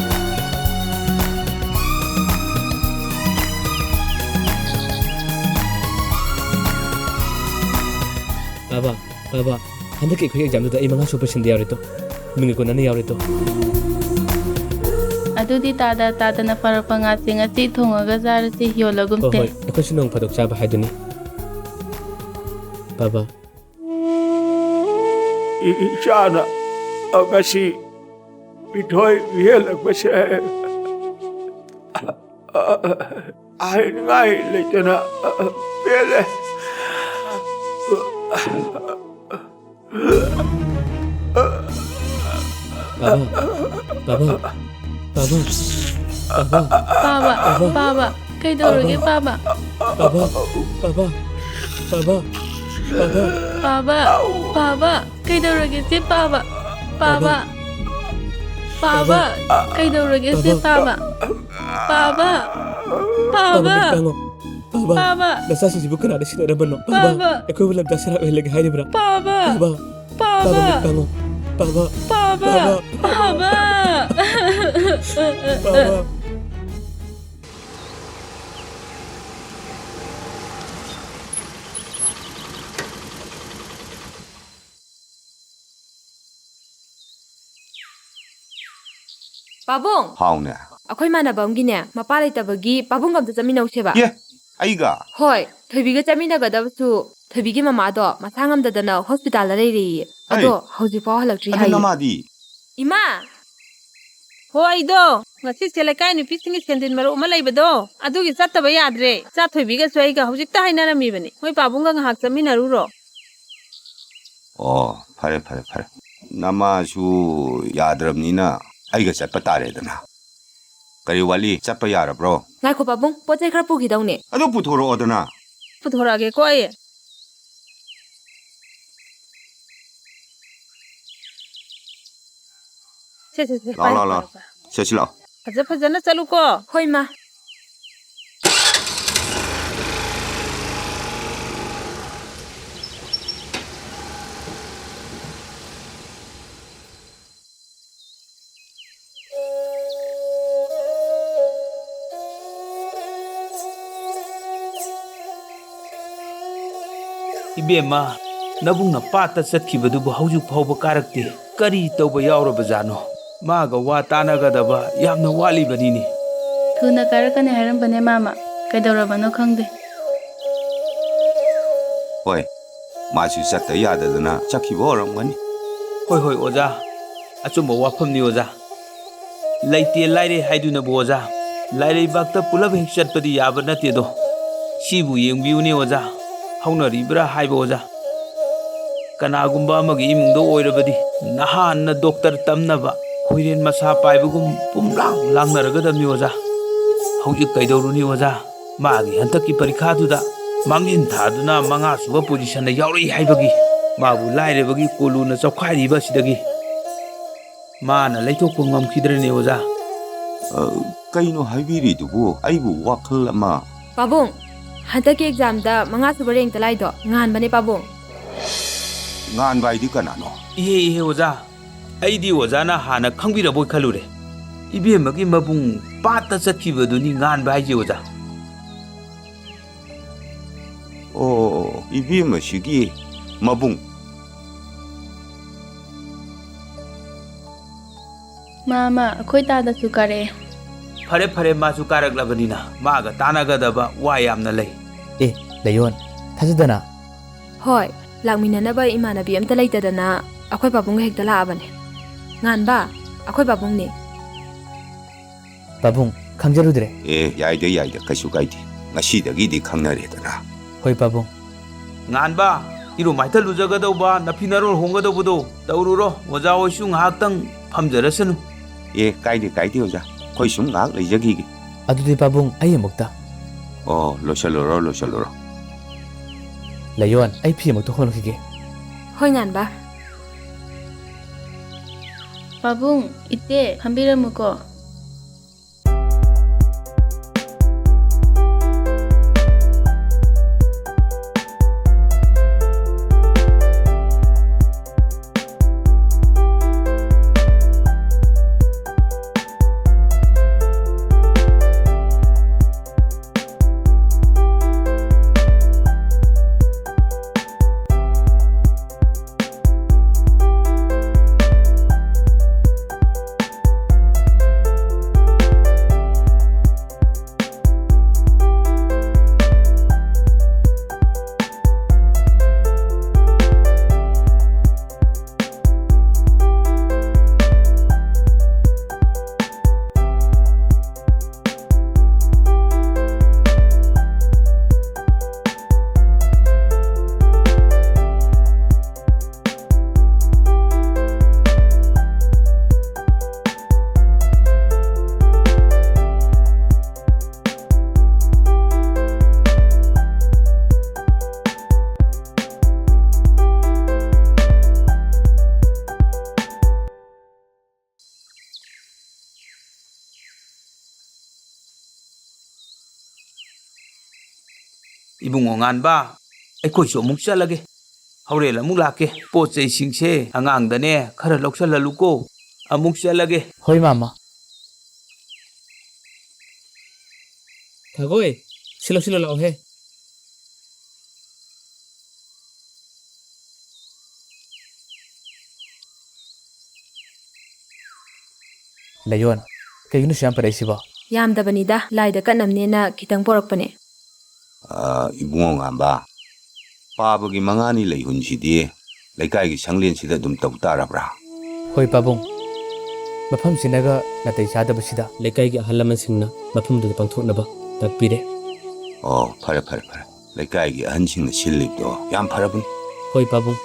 ꯕꯥꯕꯥ, ꯕꯥꯕꯥ, ꯍꯟꯗꯛꯀꯤ ꯑꯩꯈꯣꯏꯒꯤ examꯗꯨꯗ ꯑꯩ ꯃꯉꯥ ꯁꯨꯕ positionꯗ ꯌꯥꯎꯔꯦ ꯇꯣ꯫ ꯃꯤꯡꯒ ꯀꯣꯟꯅꯅ ꯌꯥꯎꯔꯦ ꯇꯣ꯫ ꯑꯗꯨꯗꯤ ꯇꯥꯗ, ꯇꯥꯗꯅ ꯐꯥꯔꯛꯄ ꯉꯥꯁꯦ ꯉꯁꯤ ꯊꯣꯡꯉꯒ ꯆꯥꯔꯁꯤ, ꯌꯣꯜꯂꯒꯨꯝꯁꯦ꯫ ꯍꯣꯏ, ꯍꯣꯏ, ꯑꯩꯈꯣꯏꯁꯨ ꯅꯣꯡ ꯐꯥꯗꯣꯛ ꯆꯥꯕ ꯍꯥꯏꯗꯨꯅꯤ꯫ ꯕꯥꯕꯥ꯫ ꯏ-, ꯏꯆꯥꯅ ꯉꯁꯤ ꯃꯤꯊꯣꯏ ꯃꯤꯍꯦꯜꯂꯛꯄꯁꯦ ꯍꯥꯏꯅꯤꯡꯉꯥꯏ ꯂꯩꯇꯅ ꯄꯦꯜꯂꯦ꯫ ꯕꯥꯕꯥ, ꯕꯥꯕꯥ, ꯕꯥꯕꯥ, ꯕꯥꯕꯥ, ꯄꯥꯕ, ꯄꯥꯕ, ꯄꯥꯕ, ꯀꯩꯗꯧꯔꯒꯦ, ꯄꯥꯕ? ꯄꯥꯕ, ꯄꯥꯕ, ꯄꯥꯕ, ꯄꯥꯕ꯫ ꯄꯥꯕ, ꯄꯥꯕ, ꯀꯩꯗꯧꯔꯒꯦ, ꯁꯤ ꯄꯥꯕ? ꯄꯥꯕ, ꯄꯥꯕ, ꯄꯥꯕ, ꯀꯩꯗꯧꯔꯒꯦ, ꯁꯤ ꯄꯥꯕ? ꯄꯥꯕ, ꯄꯥꯕ, ꯄꯥꯕ, ꯄꯥꯕ꯫ ꯅꯆꯥꯁꯤꯡꯁꯤꯕꯨ ꯀꯅꯥꯗ ꯁꯤꯟꯅꯔꯝꯕꯅꯣ? ꯄꯥꯕ꯫ ꯄꯥꯕ꯫ ꯑꯩꯈꯣꯏꯕꯨ ꯂꯝꯇꯥ ꯁꯔꯥꯛ ꯑꯣꯏꯍꯜꯂꯒꯦ ꯍꯥꯏꯔꯤꯕ꯭ꯔꯥ? ꯄꯥꯕ꯫ ꯄꯥꯕ꯫ ꯄꯥꯕ꯫ ꯄꯥꯕ꯫ ꯄꯥꯕ꯫ ꯄꯥꯕ꯫ ꯄꯥꯕ꯫ ꯄꯥꯕꯨꯡ! ꯍꯥꯎꯅꯦ꯫ ꯑꯩꯈꯣꯏ ꯏꯃꯥꯟꯅꯕ ꯑꯃꯒꯤꯅꯦ, ꯃꯄꯥ ꯂꯩꯇꯕꯒꯤ ꯄꯥꯕꯨꯡꯒ ꯑꯝꯇ ꯆꯠꯃꯤꯟꯅꯧꯁꯦꯕ꯫ ꯑꯦ, ꯑꯩꯒ? ꯍꯣꯏ, ꯊꯣꯏꯕꯤꯒ ꯆꯠꯃꯤꯟꯅꯒꯗꯕꯁꯨ ꯊꯣꯏꯕꯤꯒꯤ ꯃꯃꯥꯗꯣ ꯃꯁꯥ ꯉꯝꯗꯗꯅ ꯍꯣꯁꯄꯤꯇꯥꯜꯗ ꯂꯩꯔꯦꯌꯦ꯫ ꯑꯗꯣ ꯍꯩ! ꯍꯧꯖꯤꯛꯐꯥꯎ ꯍꯜꯂꯛꯇ꯭ꯔꯤ ꯑꯗꯨ ꯍꯥꯏꯌꯦ꯫ ꯅꯃꯥꯗꯤ? ꯏꯃꯥ! ꯍꯣ, ꯑꯩꯗꯣ ꯉꯁꯤꯁꯦ ꯂꯩꯀꯥꯏ ꯅꯨꯄꯤꯁꯤꯡꯒꯤ ꯁꯦꯟꯗꯦꯟ ꯃꯔꯨꯞ ꯑꯃ ꯂꯩꯕꯗꯣ, ꯑꯗꯨꯒꯤ ꯆꯠꯇꯕ ꯌꯥꯗ꯭ꯔꯦ꯫ ꯏꯆꯥ ꯊꯣꯏꯕꯤꯒꯁꯨ ꯑꯩꯒ ꯍꯧꯖꯤꯛꯇ ꯍꯥꯏꯅꯔꯝꯃꯤꯕꯅꯤ꯫ ꯃꯣꯏ ꯄꯥꯕꯨꯡꯒ ꯉꯥꯏꯍꯥꯛ ꯆꯠꯃꯤꯟꯅꯔꯨꯔꯣ꯫ ꯑꯣ, ꯐꯔꯦ, ꯐꯔꯦ, ꯐꯔꯦ꯫ ꯅꯃꯥꯁꯨ ꯌꯥꯗ꯭ꯔꯕꯅꯤꯅ ꯑꯩꯒ ꯆꯠꯄ ꯇꯥꯔꯦꯗꯅ꯫ ꯀꯔꯤ ꯋꯥꯠꯂꯤ? ꯆꯠꯄ ꯌꯥꯔꯕ꯭ꯔꯣ? ꯉꯥꯏꯈꯣ ꯄꯥꯕꯨꯡ, ꯄꯣꯠ ꯆꯩ ꯈꯔ ꯄꯨꯈꯤꯗꯧꯅꯦ꯫ ꯑꯗꯨ ꯄꯨꯊꯣꯔꯛꯑꯣꯗꯅ꯫ ꯄꯨꯊꯣꯔꯛꯑꯒꯦꯀꯣ ꯑꯩ꯫ ꯁꯦ, ꯁꯦ, ꯁꯦ, ꯂꯥꯛꯑꯣ, ꯄꯥꯏꯔꯣ, ꯂꯥꯛꯑꯣ, ꯂꯥꯛꯑꯣ꯫ ꯄꯥꯏꯔꯣ, ꯄꯥꯏꯔꯣ꯫ ꯁꯦ, ꯁꯤ ꯂꯥꯛꯑꯣ꯫ ꯐꯖ ꯐꯖꯅ ꯆꯠꯂꯨꯀꯣ꯫ ꯍꯣꯏ, ꯃꯥ꯫ ꯏꯕꯦꯝꯃ, ꯅꯕꯨꯡꯅ ꯄꯥꯠꯇ ꯆꯠꯈꯤꯕꯗꯨꯕꯨ ꯍꯧꯖꯤꯛ ꯐꯥꯎꯕ ꯀꯥꯔꯛꯇꯦ꯫ ꯀꯔꯤ ꯇꯧꯕ ꯌꯥꯎꯔꯕꯖꯥꯠꯅꯣ? ꯃꯥꯒ ꯋꯥ ꯇꯥꯅꯒꯗꯕ ꯌꯥꯝꯅ ꯋꯥꯠꯂꯤꯕꯅꯤꯅꯦ꯫ ꯊꯨꯅ ꯀꯥꯔꯛꯀꯅꯤ ꯍꯥꯏꯔꯝꯕꯅꯦ, ꯃꯥꯃ꯫ ꯀꯩꯗꯧꯔꯕꯅꯣ ꯈꯪꯗꯦ꯫ ꯍꯣꯏ, ꯃꯥꯁꯨ ꯆꯠꯇ ꯌꯥꯗꯗꯅ ꯆꯠꯈꯤꯕ ꯑꯣꯏꯔꯝꯒꯅꯤ꯫ ꯍꯣꯏ, ꯍꯣꯏ, ꯑꯣꯖꯥ꯫ ꯑꯆꯨꯝꯕ ꯋꯥꯐꯝꯅꯤ, ꯑꯣꯖꯥ꯫ ꯂꯩꯇꯦ ꯂꯥꯏꯔꯦ ꯍꯥꯏꯗꯨꯅꯕꯨ, ꯑꯣꯖꯥ, ꯂꯥꯏꯔꯩꯕꯥꯛꯇ ꯄꯨꯂꯞ ꯍꯦꯛ ꯆꯠꯄꯗꯤ ꯌꯥꯕ ꯅꯠꯇꯦꯗꯣ꯫ ꯁꯤꯕꯨ ꯌꯦꯡꯕꯤꯌꯨꯅꯦ, ꯑꯣꯖꯥ꯫ ꯍꯧꯅꯔꯤꯕ꯭ꯔꯥ ꯍꯥꯏꯕ, ꯑꯣꯖꯥ? ꯀꯅꯥꯒꯨꯝꯕ ꯑꯃꯒꯤ ꯏꯃꯨꯡꯗ ꯑꯣꯏꯔꯕꯗꯤ ꯅꯍꯥꯟꯅ ꯗꯣꯛꯇꯔ ꯇꯝꯅꯕ ꯈꯣꯏꯔꯦꯟ ꯃꯁꯥ ꯄꯥꯏꯕꯒꯨꯝ ꯄꯨꯝꯂꯥꯡ ꯂꯥꯡꯅꯔꯒꯗꯕꯅꯤ, ꯑꯣꯖꯥ꯫ ꯍꯧꯖꯤꯛ ꯀꯩꯗꯧꯔꯨꯅꯤ, ꯑꯣꯖꯥ? ꯃꯥꯒꯤ ꯍꯟꯗꯛꯀꯤ ꯄꯔꯤꯈꯥꯗꯨꯗ ꯃꯥꯡꯖꯤꯟ ꯊꯥꯗꯨꯅ ꯃꯉꯥ ꯁꯨꯕ ꯄꯣꯖꯤꯁꯟꯗ ꯌꯥꯎꯔꯛꯏ ꯍꯥꯏꯕꯒꯤ ꯃꯥꯕꯨ ꯂꯥꯏꯔꯕꯒꯤ ꯀꯣꯂꯨꯅ ꯆꯧꯈꯥꯏꯔꯤꯕ ꯑꯁꯤꯗꯒꯤ ꯃꯥꯅ ꯂꯩꯊꯣꯛꯄ ꯉꯝꯈꯤꯗ꯭ꯔꯦꯅꯦ, ꯑꯣꯖꯥ꯫ ꯑ, ꯀꯩꯅꯣ ꯍꯥꯏꯕꯤꯔꯤꯗꯨꯕꯨ? ꯑꯩꯕꯨ ꯋꯥꯈꯜ ꯑꯃ꯫ ꯄꯥꯕꯨꯡ, ꯍꯟꯗꯛꯀꯤ ꯑꯦꯛꯖꯥꯝꯗ ꯃꯉꯥ ꯁꯨꯕ ꯔꯦꯡꯛꯇ ꯂꯥꯛꯏꯗꯣ ꯉꯥꯟꯕꯅꯦ, ꯄꯥꯕꯨꯡ꯫ ꯉꯥꯟꯕ ꯍꯥꯏꯗꯤ ꯀꯅꯥꯅꯣ? ꯏꯍꯦ, ꯏꯍꯦ, ꯑꯣꯖꯥ, ꯑꯩꯗꯤ ꯑꯣꯖꯥꯅ ꯍꯥꯟꯅ ꯈꯪꯕꯤꯔꯕꯣꯏ ꯈꯜꯂꯨꯔꯦ꯫ ꯏꯕꯦꯝꯃꯒꯤ ꯃꯕꯨꯡ ꯄꯥꯠꯇ ꯆꯠꯈꯤꯕꯗꯨꯅꯤ ꯉꯥꯟꯕ ꯍꯥꯏꯁꯦ, ꯑꯣꯖꯥ꯫ ꯑꯣ, ꯏꯕꯦꯝꯃꯁꯤꯒꯤ ꯃꯕꯨꯡ꯫ ꯃꯥ, ꯃꯥ, ꯑꯩꯈꯣꯏ ꯇꯥꯗꯁꯨ ꯀꯥꯔꯛꯑꯦ꯫ ꯐꯔꯦ, ꯐꯔꯦ, ꯃꯥꯁꯨ ꯀꯥꯔꯛꯂꯕꯅꯤꯅ ꯃꯥꯒ ꯇꯥꯟꯅꯒꯗꯕ ꯋꯥ ꯌꯥꯝꯅ ꯂꯩ꯫ ꯑꯦ, ꯂꯩꯌꯣꯟ, ꯊꯥꯖꯗꯅ꯫ ꯍꯣꯏ, ꯂꯥꯛꯃꯤꯟꯅꯅꯕ ꯏꯃꯥꯟꯅꯕꯤ ꯑꯝꯇ ꯂꯩꯇꯗꯅ ꯑꯩꯈꯣꯏ ꯄꯥꯕꯨꯡꯒ ꯍꯦꯛꯇ ꯂꯥꯛꯑꯕꯅꯦ꯫ ꯉꯥꯟꯕ, ꯑꯩꯈꯣꯏ ꯄꯥꯕꯨꯡꯅꯦ꯫ ꯄꯥꯕꯨꯡ, ꯈꯪꯖꯔꯨꯗ꯭ꯔꯦ꯫ ꯑꯦ, ꯌꯥꯏꯗ, ꯌꯥꯏꯗ, ꯀꯩꯁꯨ ꯀꯥꯏꯗꯦ꯫ ꯉꯁꯤꯗꯒꯤꯗꯤ ꯈꯪꯅꯔꯦꯗꯅ꯫ ꯍꯣꯏ, ꯄꯥꯕꯨꯡ꯫ ꯉꯥꯟꯕ, ꯏꯔꯨ ꯃꯥꯏꯊ ꯂꯨꯖꯒꯗꯧꯕ, ꯅꯐꯤ ꯅꯔꯣꯜ ꯍꯣꯡꯒꯗꯧꯕꯗꯣ ꯇꯧꯔꯨꯔꯣ꯫ ꯑꯣꯖꯥ ꯍꯣꯏꯁꯨ ꯉꯥꯏꯍꯥꯛꯇꯪ ꯐꯝꯖꯔꯁꯅꯨ꯫ ꯑꯦ, ꯀꯥꯏꯗꯦ, ꯀꯥꯏꯗꯦ, ꯑꯣꯖꯥ꯫ ꯑꯩꯈꯣꯏ ꯁꯨꯝ ꯉꯥꯏꯍꯥꯛ ꯂꯩꯖꯈꯤꯒꯦ꯫ ꯑꯗꯨꯗꯤ ꯄꯥꯕꯨꯡ, ꯑꯩ ꯑꯃꯨꯛꯇ꯫ ꯑꯣ, ꯂꯣꯏꯁꯜꯂꯨꯔꯣ, ꯂꯣꯏꯁꯜꯂꯨꯔꯣ꯫ ꯂꯩꯌꯣꯟ, ꯑꯩ ꯐꯤ ꯑꯃꯨꯛꯇ ꯍꯣꯡꯂꯛꯈꯤꯒꯦ꯫ ꯍꯣꯏ, ꯉꯥꯟꯕ꯫ ꯄꯥꯕꯨꯡ, ꯏꯇꯦ, ꯐꯝꯕꯤꯔꯝꯃꯨꯀꯣ꯫ ꯏꯕꯨꯡꯉꯣ ꯉꯥꯟꯕ, ꯑꯩꯈꯣꯏꯁꯨ ꯑꯃꯨꯛ ꯆꯠꯂꯒꯦ꯫ ꯍꯣꯔꯦꯟ ꯑꯃꯨꯛ ꯂꯥꯛꯀꯦ꯫ ꯄꯣꯠ ꯆꯩꯁꯤꯡꯁꯦ ꯑꯉꯥꯡꯗꯅꯦ ꯈꯔ ꯂꯧꯁꯜꯍꯜꯂꯨꯀꯣ꯫ ꯑꯃꯨꯛ ꯆꯠꯂꯒꯦ꯫ ꯍꯣꯏ, ꯃꯥꯃ꯫ ꯊꯥꯒꯣꯏ, ꯁꯤ ꯂꯧꯁꯤꯜꯂꯨ ꯂꯥꯛꯑꯣꯍꯦ꯫ ꯂꯩꯌꯣꯟ, ꯀꯩꯒꯤꯅꯣ ꯁꯨꯛ ꯌꯥꯝ ꯄꯨꯔꯛꯏꯁꯤꯕꯣ? ꯌꯥꯝꯗꯕꯅꯤꯗ, ꯂꯥꯏꯗ ꯀꯠꯅꯕꯅꯦꯅ ꯈꯤꯇꯪ ꯄꯨꯔꯛꯄꯅꯦ꯫ ꯑ, ꯏꯕꯨꯡꯉꯣ ꯉꯥꯝꯕ, ꯄꯥꯕꯒꯤ ꯃꯉꯥꯅꯤ ꯂꯩꯍꯨꯟꯁꯤꯗꯤ ꯂꯩꯀꯥꯏꯒꯤ ꯁꯪꯂꯦꯟꯁꯤꯗ ꯑꯗꯨꯝ ꯇꯧ ꯇꯥꯔꯕ꯭ꯔꯥ? ꯍꯣꯏ ꯄꯥꯕꯨꯡ, ꯃꯐꯝꯁꯤꯅꯒ ꯅꯥꯇꯩ ꯆꯥꯗꯕꯁꯤꯗ꯫ ꯂꯩꯀꯥꯏꯒꯤ ꯑꯍꯜ ꯂꯃꯟꯁꯤꯡꯅ ꯃꯐꯝꯗꯨꯗ ꯄꯥꯡꯊꯣꯛꯅꯕ ꯇꯥꯛꯄꯤꯔꯦ꯫ ꯑꯣ, ꯐꯔꯦ, ꯐꯔꯦ, ꯐꯔꯦ꯫ ꯂꯩꯀꯥꯏꯒꯤ ꯑꯍꯟꯁꯤꯡꯅ ꯁꯤꯜꯂꯤꯕꯗꯣ ꯌꯥꯝ ꯐꯔꯕꯅꯤ꯫ ꯍꯣꯏ ꯄꯥꯕꯨꯡ,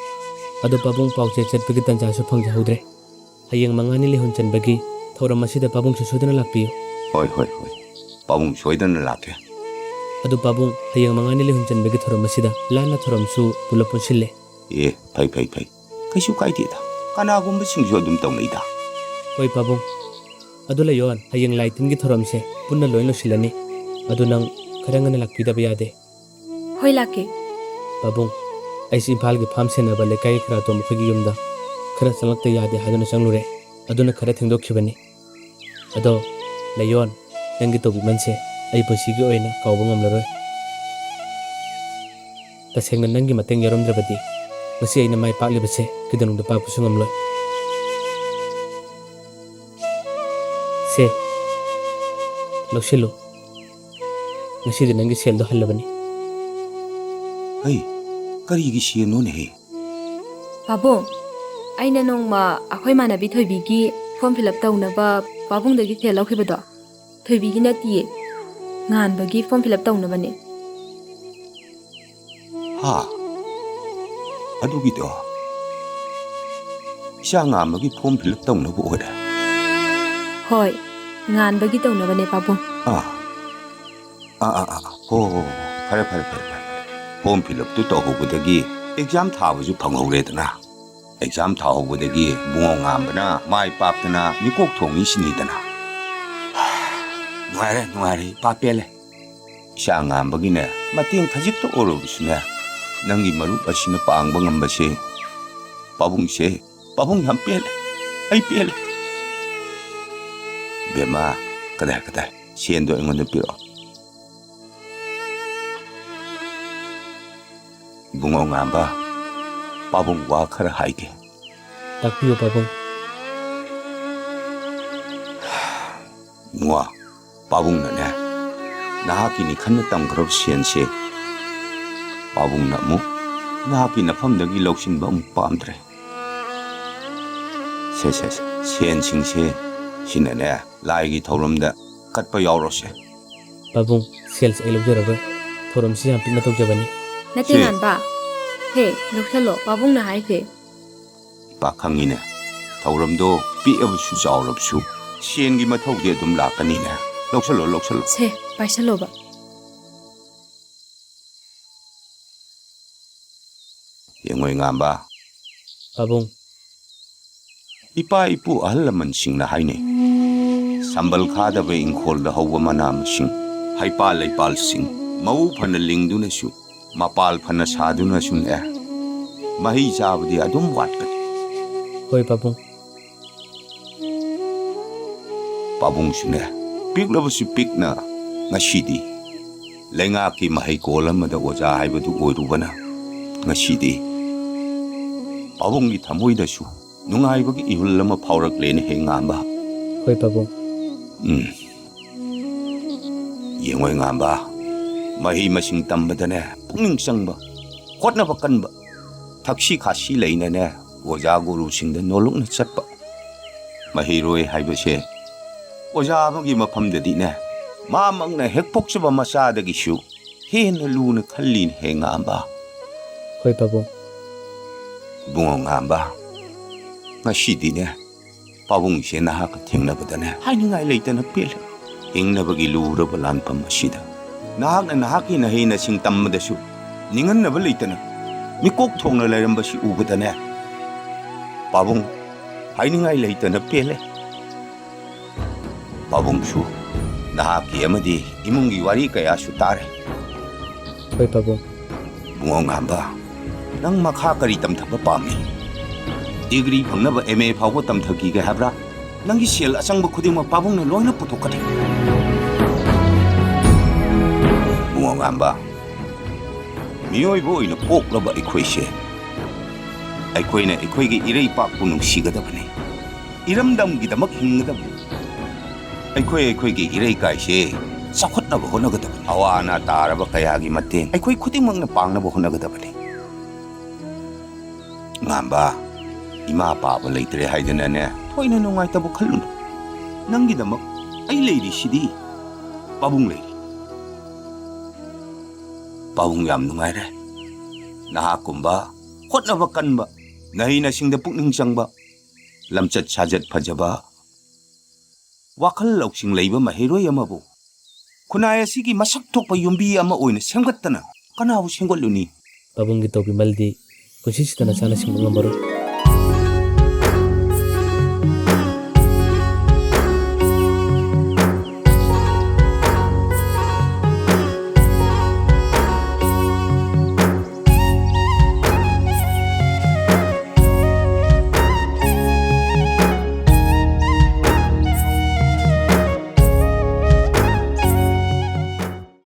ꯑꯗꯣ ꯄꯥꯕꯨꯡ, ꯄꯥꯎꯆꯦ ꯆꯠꯄꯒꯤ ꯇꯟꯖꯥꯁꯨ ꯐꯪꯖꯍꯧꯗ꯭ꯔꯦ꯫ ꯍꯌꯦꯡ ꯃꯉꯥꯅꯤ ꯂꯩꯍꯨꯟ ꯆꯟꯕꯒꯤ ꯊꯧꯔꯝ ꯑꯁꯤꯗ ꯄꯥꯕꯨꯡꯁꯨ ꯁꯣꯏꯗꯅ ꯂꯥꯛꯄꯤꯌꯨ꯫ ꯍꯣꯏ, ꯍꯣꯏ, ꯍꯣꯏ꯫ ꯄꯥꯕꯨꯡ ꯁꯣꯏꯗꯅ ꯂꯥꯛꯀꯦ꯫ ꯑꯗꯨ ꯄꯥꯕꯨꯡ, ꯍꯌꯦꯡ ꯃꯉꯥꯅꯤ ꯂꯩꯍꯨꯟ ꯆꯟꯕꯒꯤ ꯊꯧꯔꯝ ꯑꯁꯤꯗ ꯂꯥꯟꯅ ꯊꯧꯔꯝꯁꯨ ꯄꯨꯂꯞ ꯄꯨꯟꯁꯤꯜꯂꯦ꯫ ꯑꯦ, ꯐꯩ, ꯐꯩ, ꯐꯩ꯫ ꯀꯩꯁꯨ ꯀꯥꯏꯗꯦꯗ꯫ ꯀꯅꯥꯒꯨꯝꯕꯁꯤꯡꯁꯨ ꯑꯗꯨꯝ ꯇꯧꯅꯩꯗ꯫ ꯍꯣꯏ ꯄꯥꯕꯨꯡ꯫ ꯑꯗꯨ ꯂꯩꯌꯣꯟ, ꯍꯌꯦꯡ ꯂꯥꯏ ꯇꯤꯟꯒꯤ ꯊꯧꯔꯝꯁꯦ ꯄꯨꯟꯅ ꯂꯣꯏ ꯂꯣꯏꯁꯤꯜꯂꯅꯤ꯫ ꯑꯗꯨ ꯅꯪ ꯈꯔ ꯉꯟꯅ ꯂꯥꯛꯄꯤꯗꯕ ꯌꯥꯗꯦ꯫ ꯍꯣꯏ, ꯂꯥꯛꯀꯦ꯫ ꯄꯥꯕꯨꯡ, ꯑꯩꯁꯦ ꯏꯝꯐꯥꯜꯒꯤ ꯐꯥꯝ ꯁꯦꯟꯅꯕ ꯂꯩꯀꯥꯏꯒꯤ ꯈꯔꯥꯇꯣꯝ ꯑꯩꯈꯣꯏꯒꯤ ꯌꯨꯝꯗ ꯈꯔ ꯆꯪꯂꯛꯇ ꯌꯥꯗꯦ ꯍꯥꯏꯗꯨꯅ ꯆꯪꯂꯨꯔꯦ꯫ ꯑꯗꯨꯅ ꯈꯔ ꯊꯦꯡꯗꯣꯛꯈꯤꯕꯅꯤ꯫ ꯑꯗꯣ ꯂꯩꯌꯣꯟ, ꯅꯪꯒꯤ ꯇꯧꯕꯤꯃꯜꯁꯦ ꯑꯩ ꯄꯨꯟꯁꯤꯒꯤ ꯑꯣꯏꯅ ꯀꯥꯎꯕ ꯉꯝꯂꯔꯣꯏ꯫ ꯇꯁꯦꯡꯅ ꯅꯪꯒꯤ ꯃꯇꯦꯡ ꯌꯥꯎꯔꯝꯗ꯭ꯔꯕꯗꯤ ꯉꯁꯤ ꯑꯩꯅ ꯃꯥꯏ ꯄꯥꯛꯂꯤꯕꯁꯦ ꯀꯩꯗꯧꯅꯨꯡꯗ ꯄꯥꯛꯄꯁꯨ ꯉꯝꯂꯣꯏ꯫ ꯁꯦ, ꯂꯧꯁꯤꯜꯂꯨ꯫ ꯉꯁꯤꯗꯤ ꯅꯪꯒꯤ ꯁꯦꯜꯗꯣ ꯍꯜꯂꯕꯅꯤ꯫ ꯍꯩ, ꯀꯔꯤꯒꯤ ꯁꯦꯜꯅꯣꯅꯦꯍꯦ? ꯄꯥꯕꯨꯡ, ꯑꯩꯅ ꯅꯣꯡꯃ ꯑꯩꯈꯣꯏ ꯏꯃꯥꯟꯅꯕꯤ ꯊꯣꯏꯕꯤꯒꯤ form fill up ꯇꯧꯅꯕ ꯄꯥꯕꯨꯡꯗꯒꯤ ꯁꯦꯜ ꯂꯧꯈꯤꯕꯗꯣ, ꯊꯣꯏꯕꯤꯒꯤ ꯅꯠꯇꯤꯌꯦ, ꯉꯥꯟꯕꯒꯤ form fill up ꯇꯧꯅꯕꯅꯦ꯫ ꯍꯥ? ꯑꯗꯨꯒꯤꯗꯣ ꯏꯆꯥ ꯉꯥꯟꯕꯒꯤ form fill up ꯇꯧꯅꯕ ꯑꯣꯏꯔꯦ? ꯍꯣꯏ, ꯉꯥꯟꯕꯒꯤ ꯇꯧꯅꯕꯅꯦ, ꯄꯥꯕꯨꯡ꯫ ꯑꯥ, ꯑꯥ, ꯑꯥ, ꯑꯥ, ꯍꯣ, ꯍꯣ, ꯍꯣ, ꯐꯔꯦ, ꯐꯔꯦ, ꯐꯔꯦ, ꯐꯔꯦ꯫ Form fill up ꯇꯨ ꯇꯧꯍꯧꯕꯗꯒꯤ exam ꯊꯥꯕꯁꯨ ꯐꯪꯍꯧꯔꯦꯗꯅ꯫ Exam ꯊꯥꯍꯧꯕꯗꯒꯤ ꯏꯕꯨꯡꯉꯣ ꯉꯥꯟꯕꯅ ꯃꯥꯏ ꯄꯥꯛꯇꯅ ꯃꯤꯀꯣꯛ ꯊꯣꯡꯉꯤꯁꯤꯅꯤꯗꯅ꯫ ꯅꯨꯡꯉꯥꯏꯔꯦ, ꯅꯨꯡꯉꯥꯏꯔꯦ, ꯏꯄꯥ ꯄꯦꯜꯂꯦ꯫ ꯏꯆꯥ ꯉꯥꯟꯕꯒꯤꯅꯦ, ꯃꯇꯦꯡ ꯈꯖꯤꯛꯇ ꯑꯣꯏꯔꯕꯁꯨꯅꯦ, ꯅꯪꯒꯤ ꯃꯔꯨꯞ ꯑꯁꯤꯅ ꯄꯥꯡꯕ ꯉꯝꯕꯁꯦ ꯄꯥꯕꯨꯡꯁꯦ, ꯄꯥꯕꯨꯡ ꯌꯥꯝ ꯄꯦꯜꯂꯦ, ꯑꯩ ꯄꯦꯜꯂꯦ꯫ ꯕꯦꯝꯃ, ꯀꯗꯥꯏ, ꯀꯗꯥꯏ, ꯁꯦꯟꯗꯣ ꯑꯩꯉꯣꯟꯗ ꯄꯤꯔꯛꯑꯣ꯫ ꯏꯕꯨꯡꯉꯣ ꯉꯥꯟꯕ, ꯄꯥꯕꯨꯡ ꯋꯥ ꯈꯔ ꯍꯥꯏꯒꯦ꯫ ꯇꯥꯛꯄꯤꯌꯨ ꯄꯥꯕꯨꯡ꯫ ꯏꯕꯨꯡꯉꯣ, ꯄꯥꯕꯨꯡꯅꯅꯦ, ꯅꯍꯥꯛꯀꯤꯅꯤ ꯈꯟꯅ ꯇꯝꯈ꯭ꯔꯕ ꯁꯦꯟꯁꯦ ꯄꯥꯕꯨꯡꯅ ꯑꯃꯨꯛ ꯅꯍꯥꯛꯀꯤ ꯅꯐꯝꯗꯒꯤ ꯂꯧꯁꯤꯟꯕ ꯑꯃꯨꯛ ꯄꯥꯝꯗ꯭ꯔꯦ꯫ ꯁꯦ, ꯁꯦ, ꯁꯦ, ꯁꯦꯟꯁꯤꯡꯁꯦ ꯁꯤꯅꯅꯦ, ꯂꯥꯏꯒꯤ ꯊꯧꯔꯝꯗ ꯀꯠꯄ ꯌꯥꯎꯔꯣꯁꯦ꯫ ꯄꯥꯕꯨꯡ, ꯁꯦꯜꯁꯦ ꯑꯩ ꯂꯧꯖꯔꯔꯣꯏ꯫ ꯊꯧꯔꯝꯁꯤ ꯌꯥꯝ ꯄꯤꯛꯅ ꯇꯧꯖꯕꯅꯤ꯫ ꯅꯠꯇꯦ, ꯁꯦ꯫ ꯉꯥꯟꯕ꯫ ꯍꯦ, ꯂꯧꯁꯜꯂꯣ, ꯄꯥꯕꯨꯡꯅ ꯍꯥꯏꯁꯦ꯫ ꯏꯄꯥ ꯈꯪꯉꯤꯅꯦ, ꯊꯧꯔꯝꯗꯣ ꯄꯤꯛꯑꯕꯁꯨ ꯆꯥꯎꯔꯕꯁꯨ ꯁꯦꯟꯒꯤ ꯃꯊꯧꯗꯤ ꯑꯗꯨꯝ ꯂꯥꯛꯀꯅꯤꯅꯦ꯫ ꯂꯧꯁꯜꯂꯣ, ꯂꯧꯁꯜꯂꯣ꯫ ꯁꯦ, ꯄꯥꯏꯁꯜꯂꯣꯕ꯫ ꯌꯦꯡꯉꯣꯏ ꯉꯥꯝꯕ꯫ ꯄꯥꯕꯨꯡ꯫ ꯏꯄꯥ ꯏꯄꯨ ꯑꯍꯜ ꯂꯃꯟꯁꯤꯡꯅ ꯍꯥꯏꯅꯩ, ꯁꯝꯕꯜ ꯈꯥꯗꯕ ꯏꯪꯈꯣꯜꯗ ꯍꯧꯕ ꯃꯅꯥ ꯃꯁꯤꯡ, ꯍꯩꯄꯥꯜ ꯂꯩꯄꯥꯜꯁꯤꯡ, ꯃꯎ ꯐꯅ ꯂꯤꯡꯗꯨꯅꯁꯨ, ꯃꯄꯥꯜ ꯐꯅ ꯁꯥꯗꯨꯅꯁꯨꯅꯦ, ꯃꯍꯩ ꯆꯥꯕꯗꯤ ꯑꯗꯨꯝ ꯋꯥꯠꯄꯅꯤ꯫ ꯍꯣꯏ, ꯄꯥꯕꯨꯡ꯫ ꯄꯥꯕꯨꯡꯁꯨꯅꯦ, ꯄꯤꯛꯂꯕꯁꯨ ꯄꯤꯛꯅ ꯉꯁꯤꯗꯤ ꯂꯩꯉꯥꯛꯀꯤ ꯃꯍꯩꯀꯣꯜ ꯑꯃꯗ ꯑꯣꯖꯥ ꯍꯥꯏꯕꯗꯨ ꯑꯣꯏꯔꯨꯕꯅ, ꯉꯁꯤꯗꯤ ꯄꯥꯕꯨꯡꯒꯤ ꯊꯃꯣꯏꯗꯁꯨ ꯅꯨꯡꯉꯥꯏꯕꯒꯤ ꯏꯍꯨꯜ ꯑꯃ ꯐꯥꯎꯔꯛꯂꯦꯅꯦ ꯍꯦ ꯉꯥꯝꯕ꯫ ꯍꯣꯏ, ꯄꯥꯕꯨꯡ꯫ ꯎꯝ꯫ ꯌꯦꯡꯉꯣꯏ ꯉꯥꯝꯕ, ꯃꯍꯩ ꯃꯁꯤꯡ ꯇꯝꯕꯗꯅꯦ ꯄꯨꯛꯅꯤꯡ ꯆꯪꯕ, ꯍꯣꯠꯅꯕ ꯀꯟꯕ, ꯊꯛꯁꯤ ꯈꯥꯁꯤ ꯂꯩꯅꯅꯦ ꯑꯣꯖꯥ ꯒꯨꯔꯨꯁꯤꯡꯗ ꯅꯣꯂꯨꯛꯅ ꯆꯠꯄ꯫ ꯃꯍꯩꯔꯣꯏ ꯍꯥꯏꯕꯁꯦ ꯑꯣꯖꯥ ꯑꯃꯒꯤ ꯃꯐꯝꯗꯗꯤꯅꯦ, ꯃꯥꯃꯛꯅ ꯍꯦꯛ ꯄꯣꯛꯆꯕ ꯃꯆꯥꯗꯒꯤꯁꯨ ꯍꯦꯟꯅ ꯂꯨꯅ ꯈꯜꯂꯤꯅꯦ ꯍꯦ ꯉꯥꯝꯕ꯫ ꯍꯣꯏ, ꯄꯥꯕꯨꯡ꯫ ꯏꯕꯨꯡꯉꯣ ꯉꯥꯝꯕ, ꯉꯁꯤꯗꯤꯅꯦ, ꯄꯥꯕꯨꯡꯁꯦ ꯅꯍꯥꯛꯀ ꯊꯦꯡꯅꯕꯗꯅꯦ ꯍꯥꯏꯅꯤꯡꯉꯥꯏ ꯂꯩꯇꯅ ꯄꯦꯜꯂꯦ꯫ ꯍꯤꯡꯅꯕꯒꯤ ꯂꯨꯔꯕ ꯂꯥꯟꯐꯝ ꯑꯁꯤꯗ ꯅꯍꯥꯛꯅ ꯅꯍꯥꯛꯀꯤ ꯅꯍꯩ ꯅꯁꯤꯡ ꯇꯝꯕꯗꯁꯨ ꯅꯤꯡꯍꯟꯅꯕ ꯂꯩꯇꯅ ꯃꯤꯀꯣꯛ ꯊꯣꯡꯅ ꯂꯩꯔꯝꯕꯁꯤ ꯎꯕꯗꯅꯦ, ꯄꯥꯕꯨꯡ, ꯍꯥꯏꯅꯤꯡꯉꯥꯏ ꯂꯩꯇꯅ ꯄꯦꯜꯂꯦ꯫ ꯄꯥꯕꯨꯡꯁꯨ ꯅꯍꯥꯛꯀꯤ ꯑꯃꯗꯤ ꯏꯃꯨꯡꯒꯤ ꯋꯥꯔꯤ ꯀꯌꯥꯁꯨ ꯇꯥꯔꯦ꯫ ꯍꯣꯏ, ꯄꯥꯕꯨꯡ꯫ ꯏꯕꯨꯡꯉꯣ ꯉꯥꯝꯕ, ꯅꯪ ꯃꯈꯥ ꯀꯔꯤ ꯇꯝꯊꯕ ꯄꯥꯝꯃꯤ? ꯗꯤꯒ꯭ꯔꯤ ꯐꯪꯅꯕ ꯑꯦꯝ ꯑꯦ ꯐꯥꯎꯕ ꯇꯝꯊꯈꯤꯒꯦ ꯍꯥꯏꯕ꯭ꯔꯥ? ꯅꯪꯒꯤ ꯁꯦꯜ ꯑꯆꯪꯕ ꯈꯨꯗꯤꯡꯃꯛ ꯄꯥꯕꯨꯡꯅ ꯂꯣꯏꯅ ꯄꯨꯊꯣꯛꯀꯅꯤ꯫ ꯏꯕꯨꯡꯉꯣ ꯉꯥꯝꯕ, ꯃꯤꯑꯣꯏꯕ ꯑꯣꯏꯅ ꯄꯣꯛꯂꯕ ꯑꯩꯈꯣꯏꯁꯦ, ꯑꯩꯈꯣꯏꯅ ꯑꯩꯈꯣꯏꯒꯤ ꯏꯔꯩꯄꯥꯛꯄꯨ ꯅꯨꯡꯁꯤꯒꯗꯕꯅꯤ, ꯏꯔꯝꯗꯝꯒꯤꯗꯃꯛ ꯍꯤꯡꯒꯗꯕꯅꯤ꯫ ꯑꯩꯈꯣꯏ ꯑꯩꯈꯣꯏꯒꯤ ꯏꯔꯩꯀꯥꯏꯁꯦ ꯆꯥꯎꯈꯠꯅꯕ ꯍꯣꯠꯅꯒꯗꯕꯅꯤ꯫ ꯑꯋꯥ ꯑꯅꯥ ꯇꯥꯔꯕ ꯀꯌꯥꯒꯤ ꯃꯇꯦꯡ ꯑꯩꯈꯣꯏ ꯈꯨꯗꯤꯡꯃꯛꯅ ꯄꯥꯡꯅꯕ ꯍꯣꯠꯅꯒꯗꯕꯅꯤ꯫ ꯉꯥꯟꯕ, ꯏꯃꯥ ꯄꯥꯕ ꯂꯩꯇ꯭ꯔꯦ ꯍꯥꯏꯗꯅꯅꯦ ꯊꯣꯏꯅ ꯅꯨꯡꯉꯥꯏꯇꯕ ꯈꯜꯂꯨꯅꯨ꯫ ꯅꯪꯒꯤꯗꯃꯛ ꯑꯩ ꯂꯩꯔꯤꯁꯤꯗꯤ꯫ ꯄꯥꯕꯨꯡ ꯂꯩꯔꯤ꯫ ꯄꯥꯕꯨꯡ ꯌꯥꯝ ꯅꯨꯡꯉꯥꯏꯔꯦ꯫ ꯅꯍꯥꯛꯀꯨꯝꯕ ꯍꯣꯠꯅꯕ ꯀꯟꯕ, ꯅꯍꯩ ꯅꯁꯤꯡꯗ ꯄꯨꯛꯅꯤꯡ ꯆꯪꯕ, ꯂꯝꯆꯠ ꯁꯥꯖꯠ ꯐꯖꯕ, ꯋꯥꯈꯜ ꯂꯧꯁꯤꯡ ꯂꯩꯕ ꯃꯍꯩꯔꯣꯏ ꯑꯃꯕꯨ ꯈꯨꯟꯅꯥꯏ ꯑꯁꯤꯒꯤ ꯃꯁꯛ ꯊꯣꯛꯄ ꯌꯨꯝꯕꯤ ꯑꯃ ꯑꯣꯏꯅ ꯁꯦꯝꯒꯠꯇꯅ ꯀꯅꯥꯕꯨ ꯁꯦꯝꯒꯠꯂꯨꯅꯤ? ꯄꯥꯕꯨꯡꯒꯤ ꯇꯧꯕꯤꯃꯜꯗꯤ ꯄꯨꯟꯁꯤꯁꯤꯗ ꯅꯆꯥꯅ ꯁꯤꯡꯕ ꯉꯝꯃꯔꯣꯏ꯫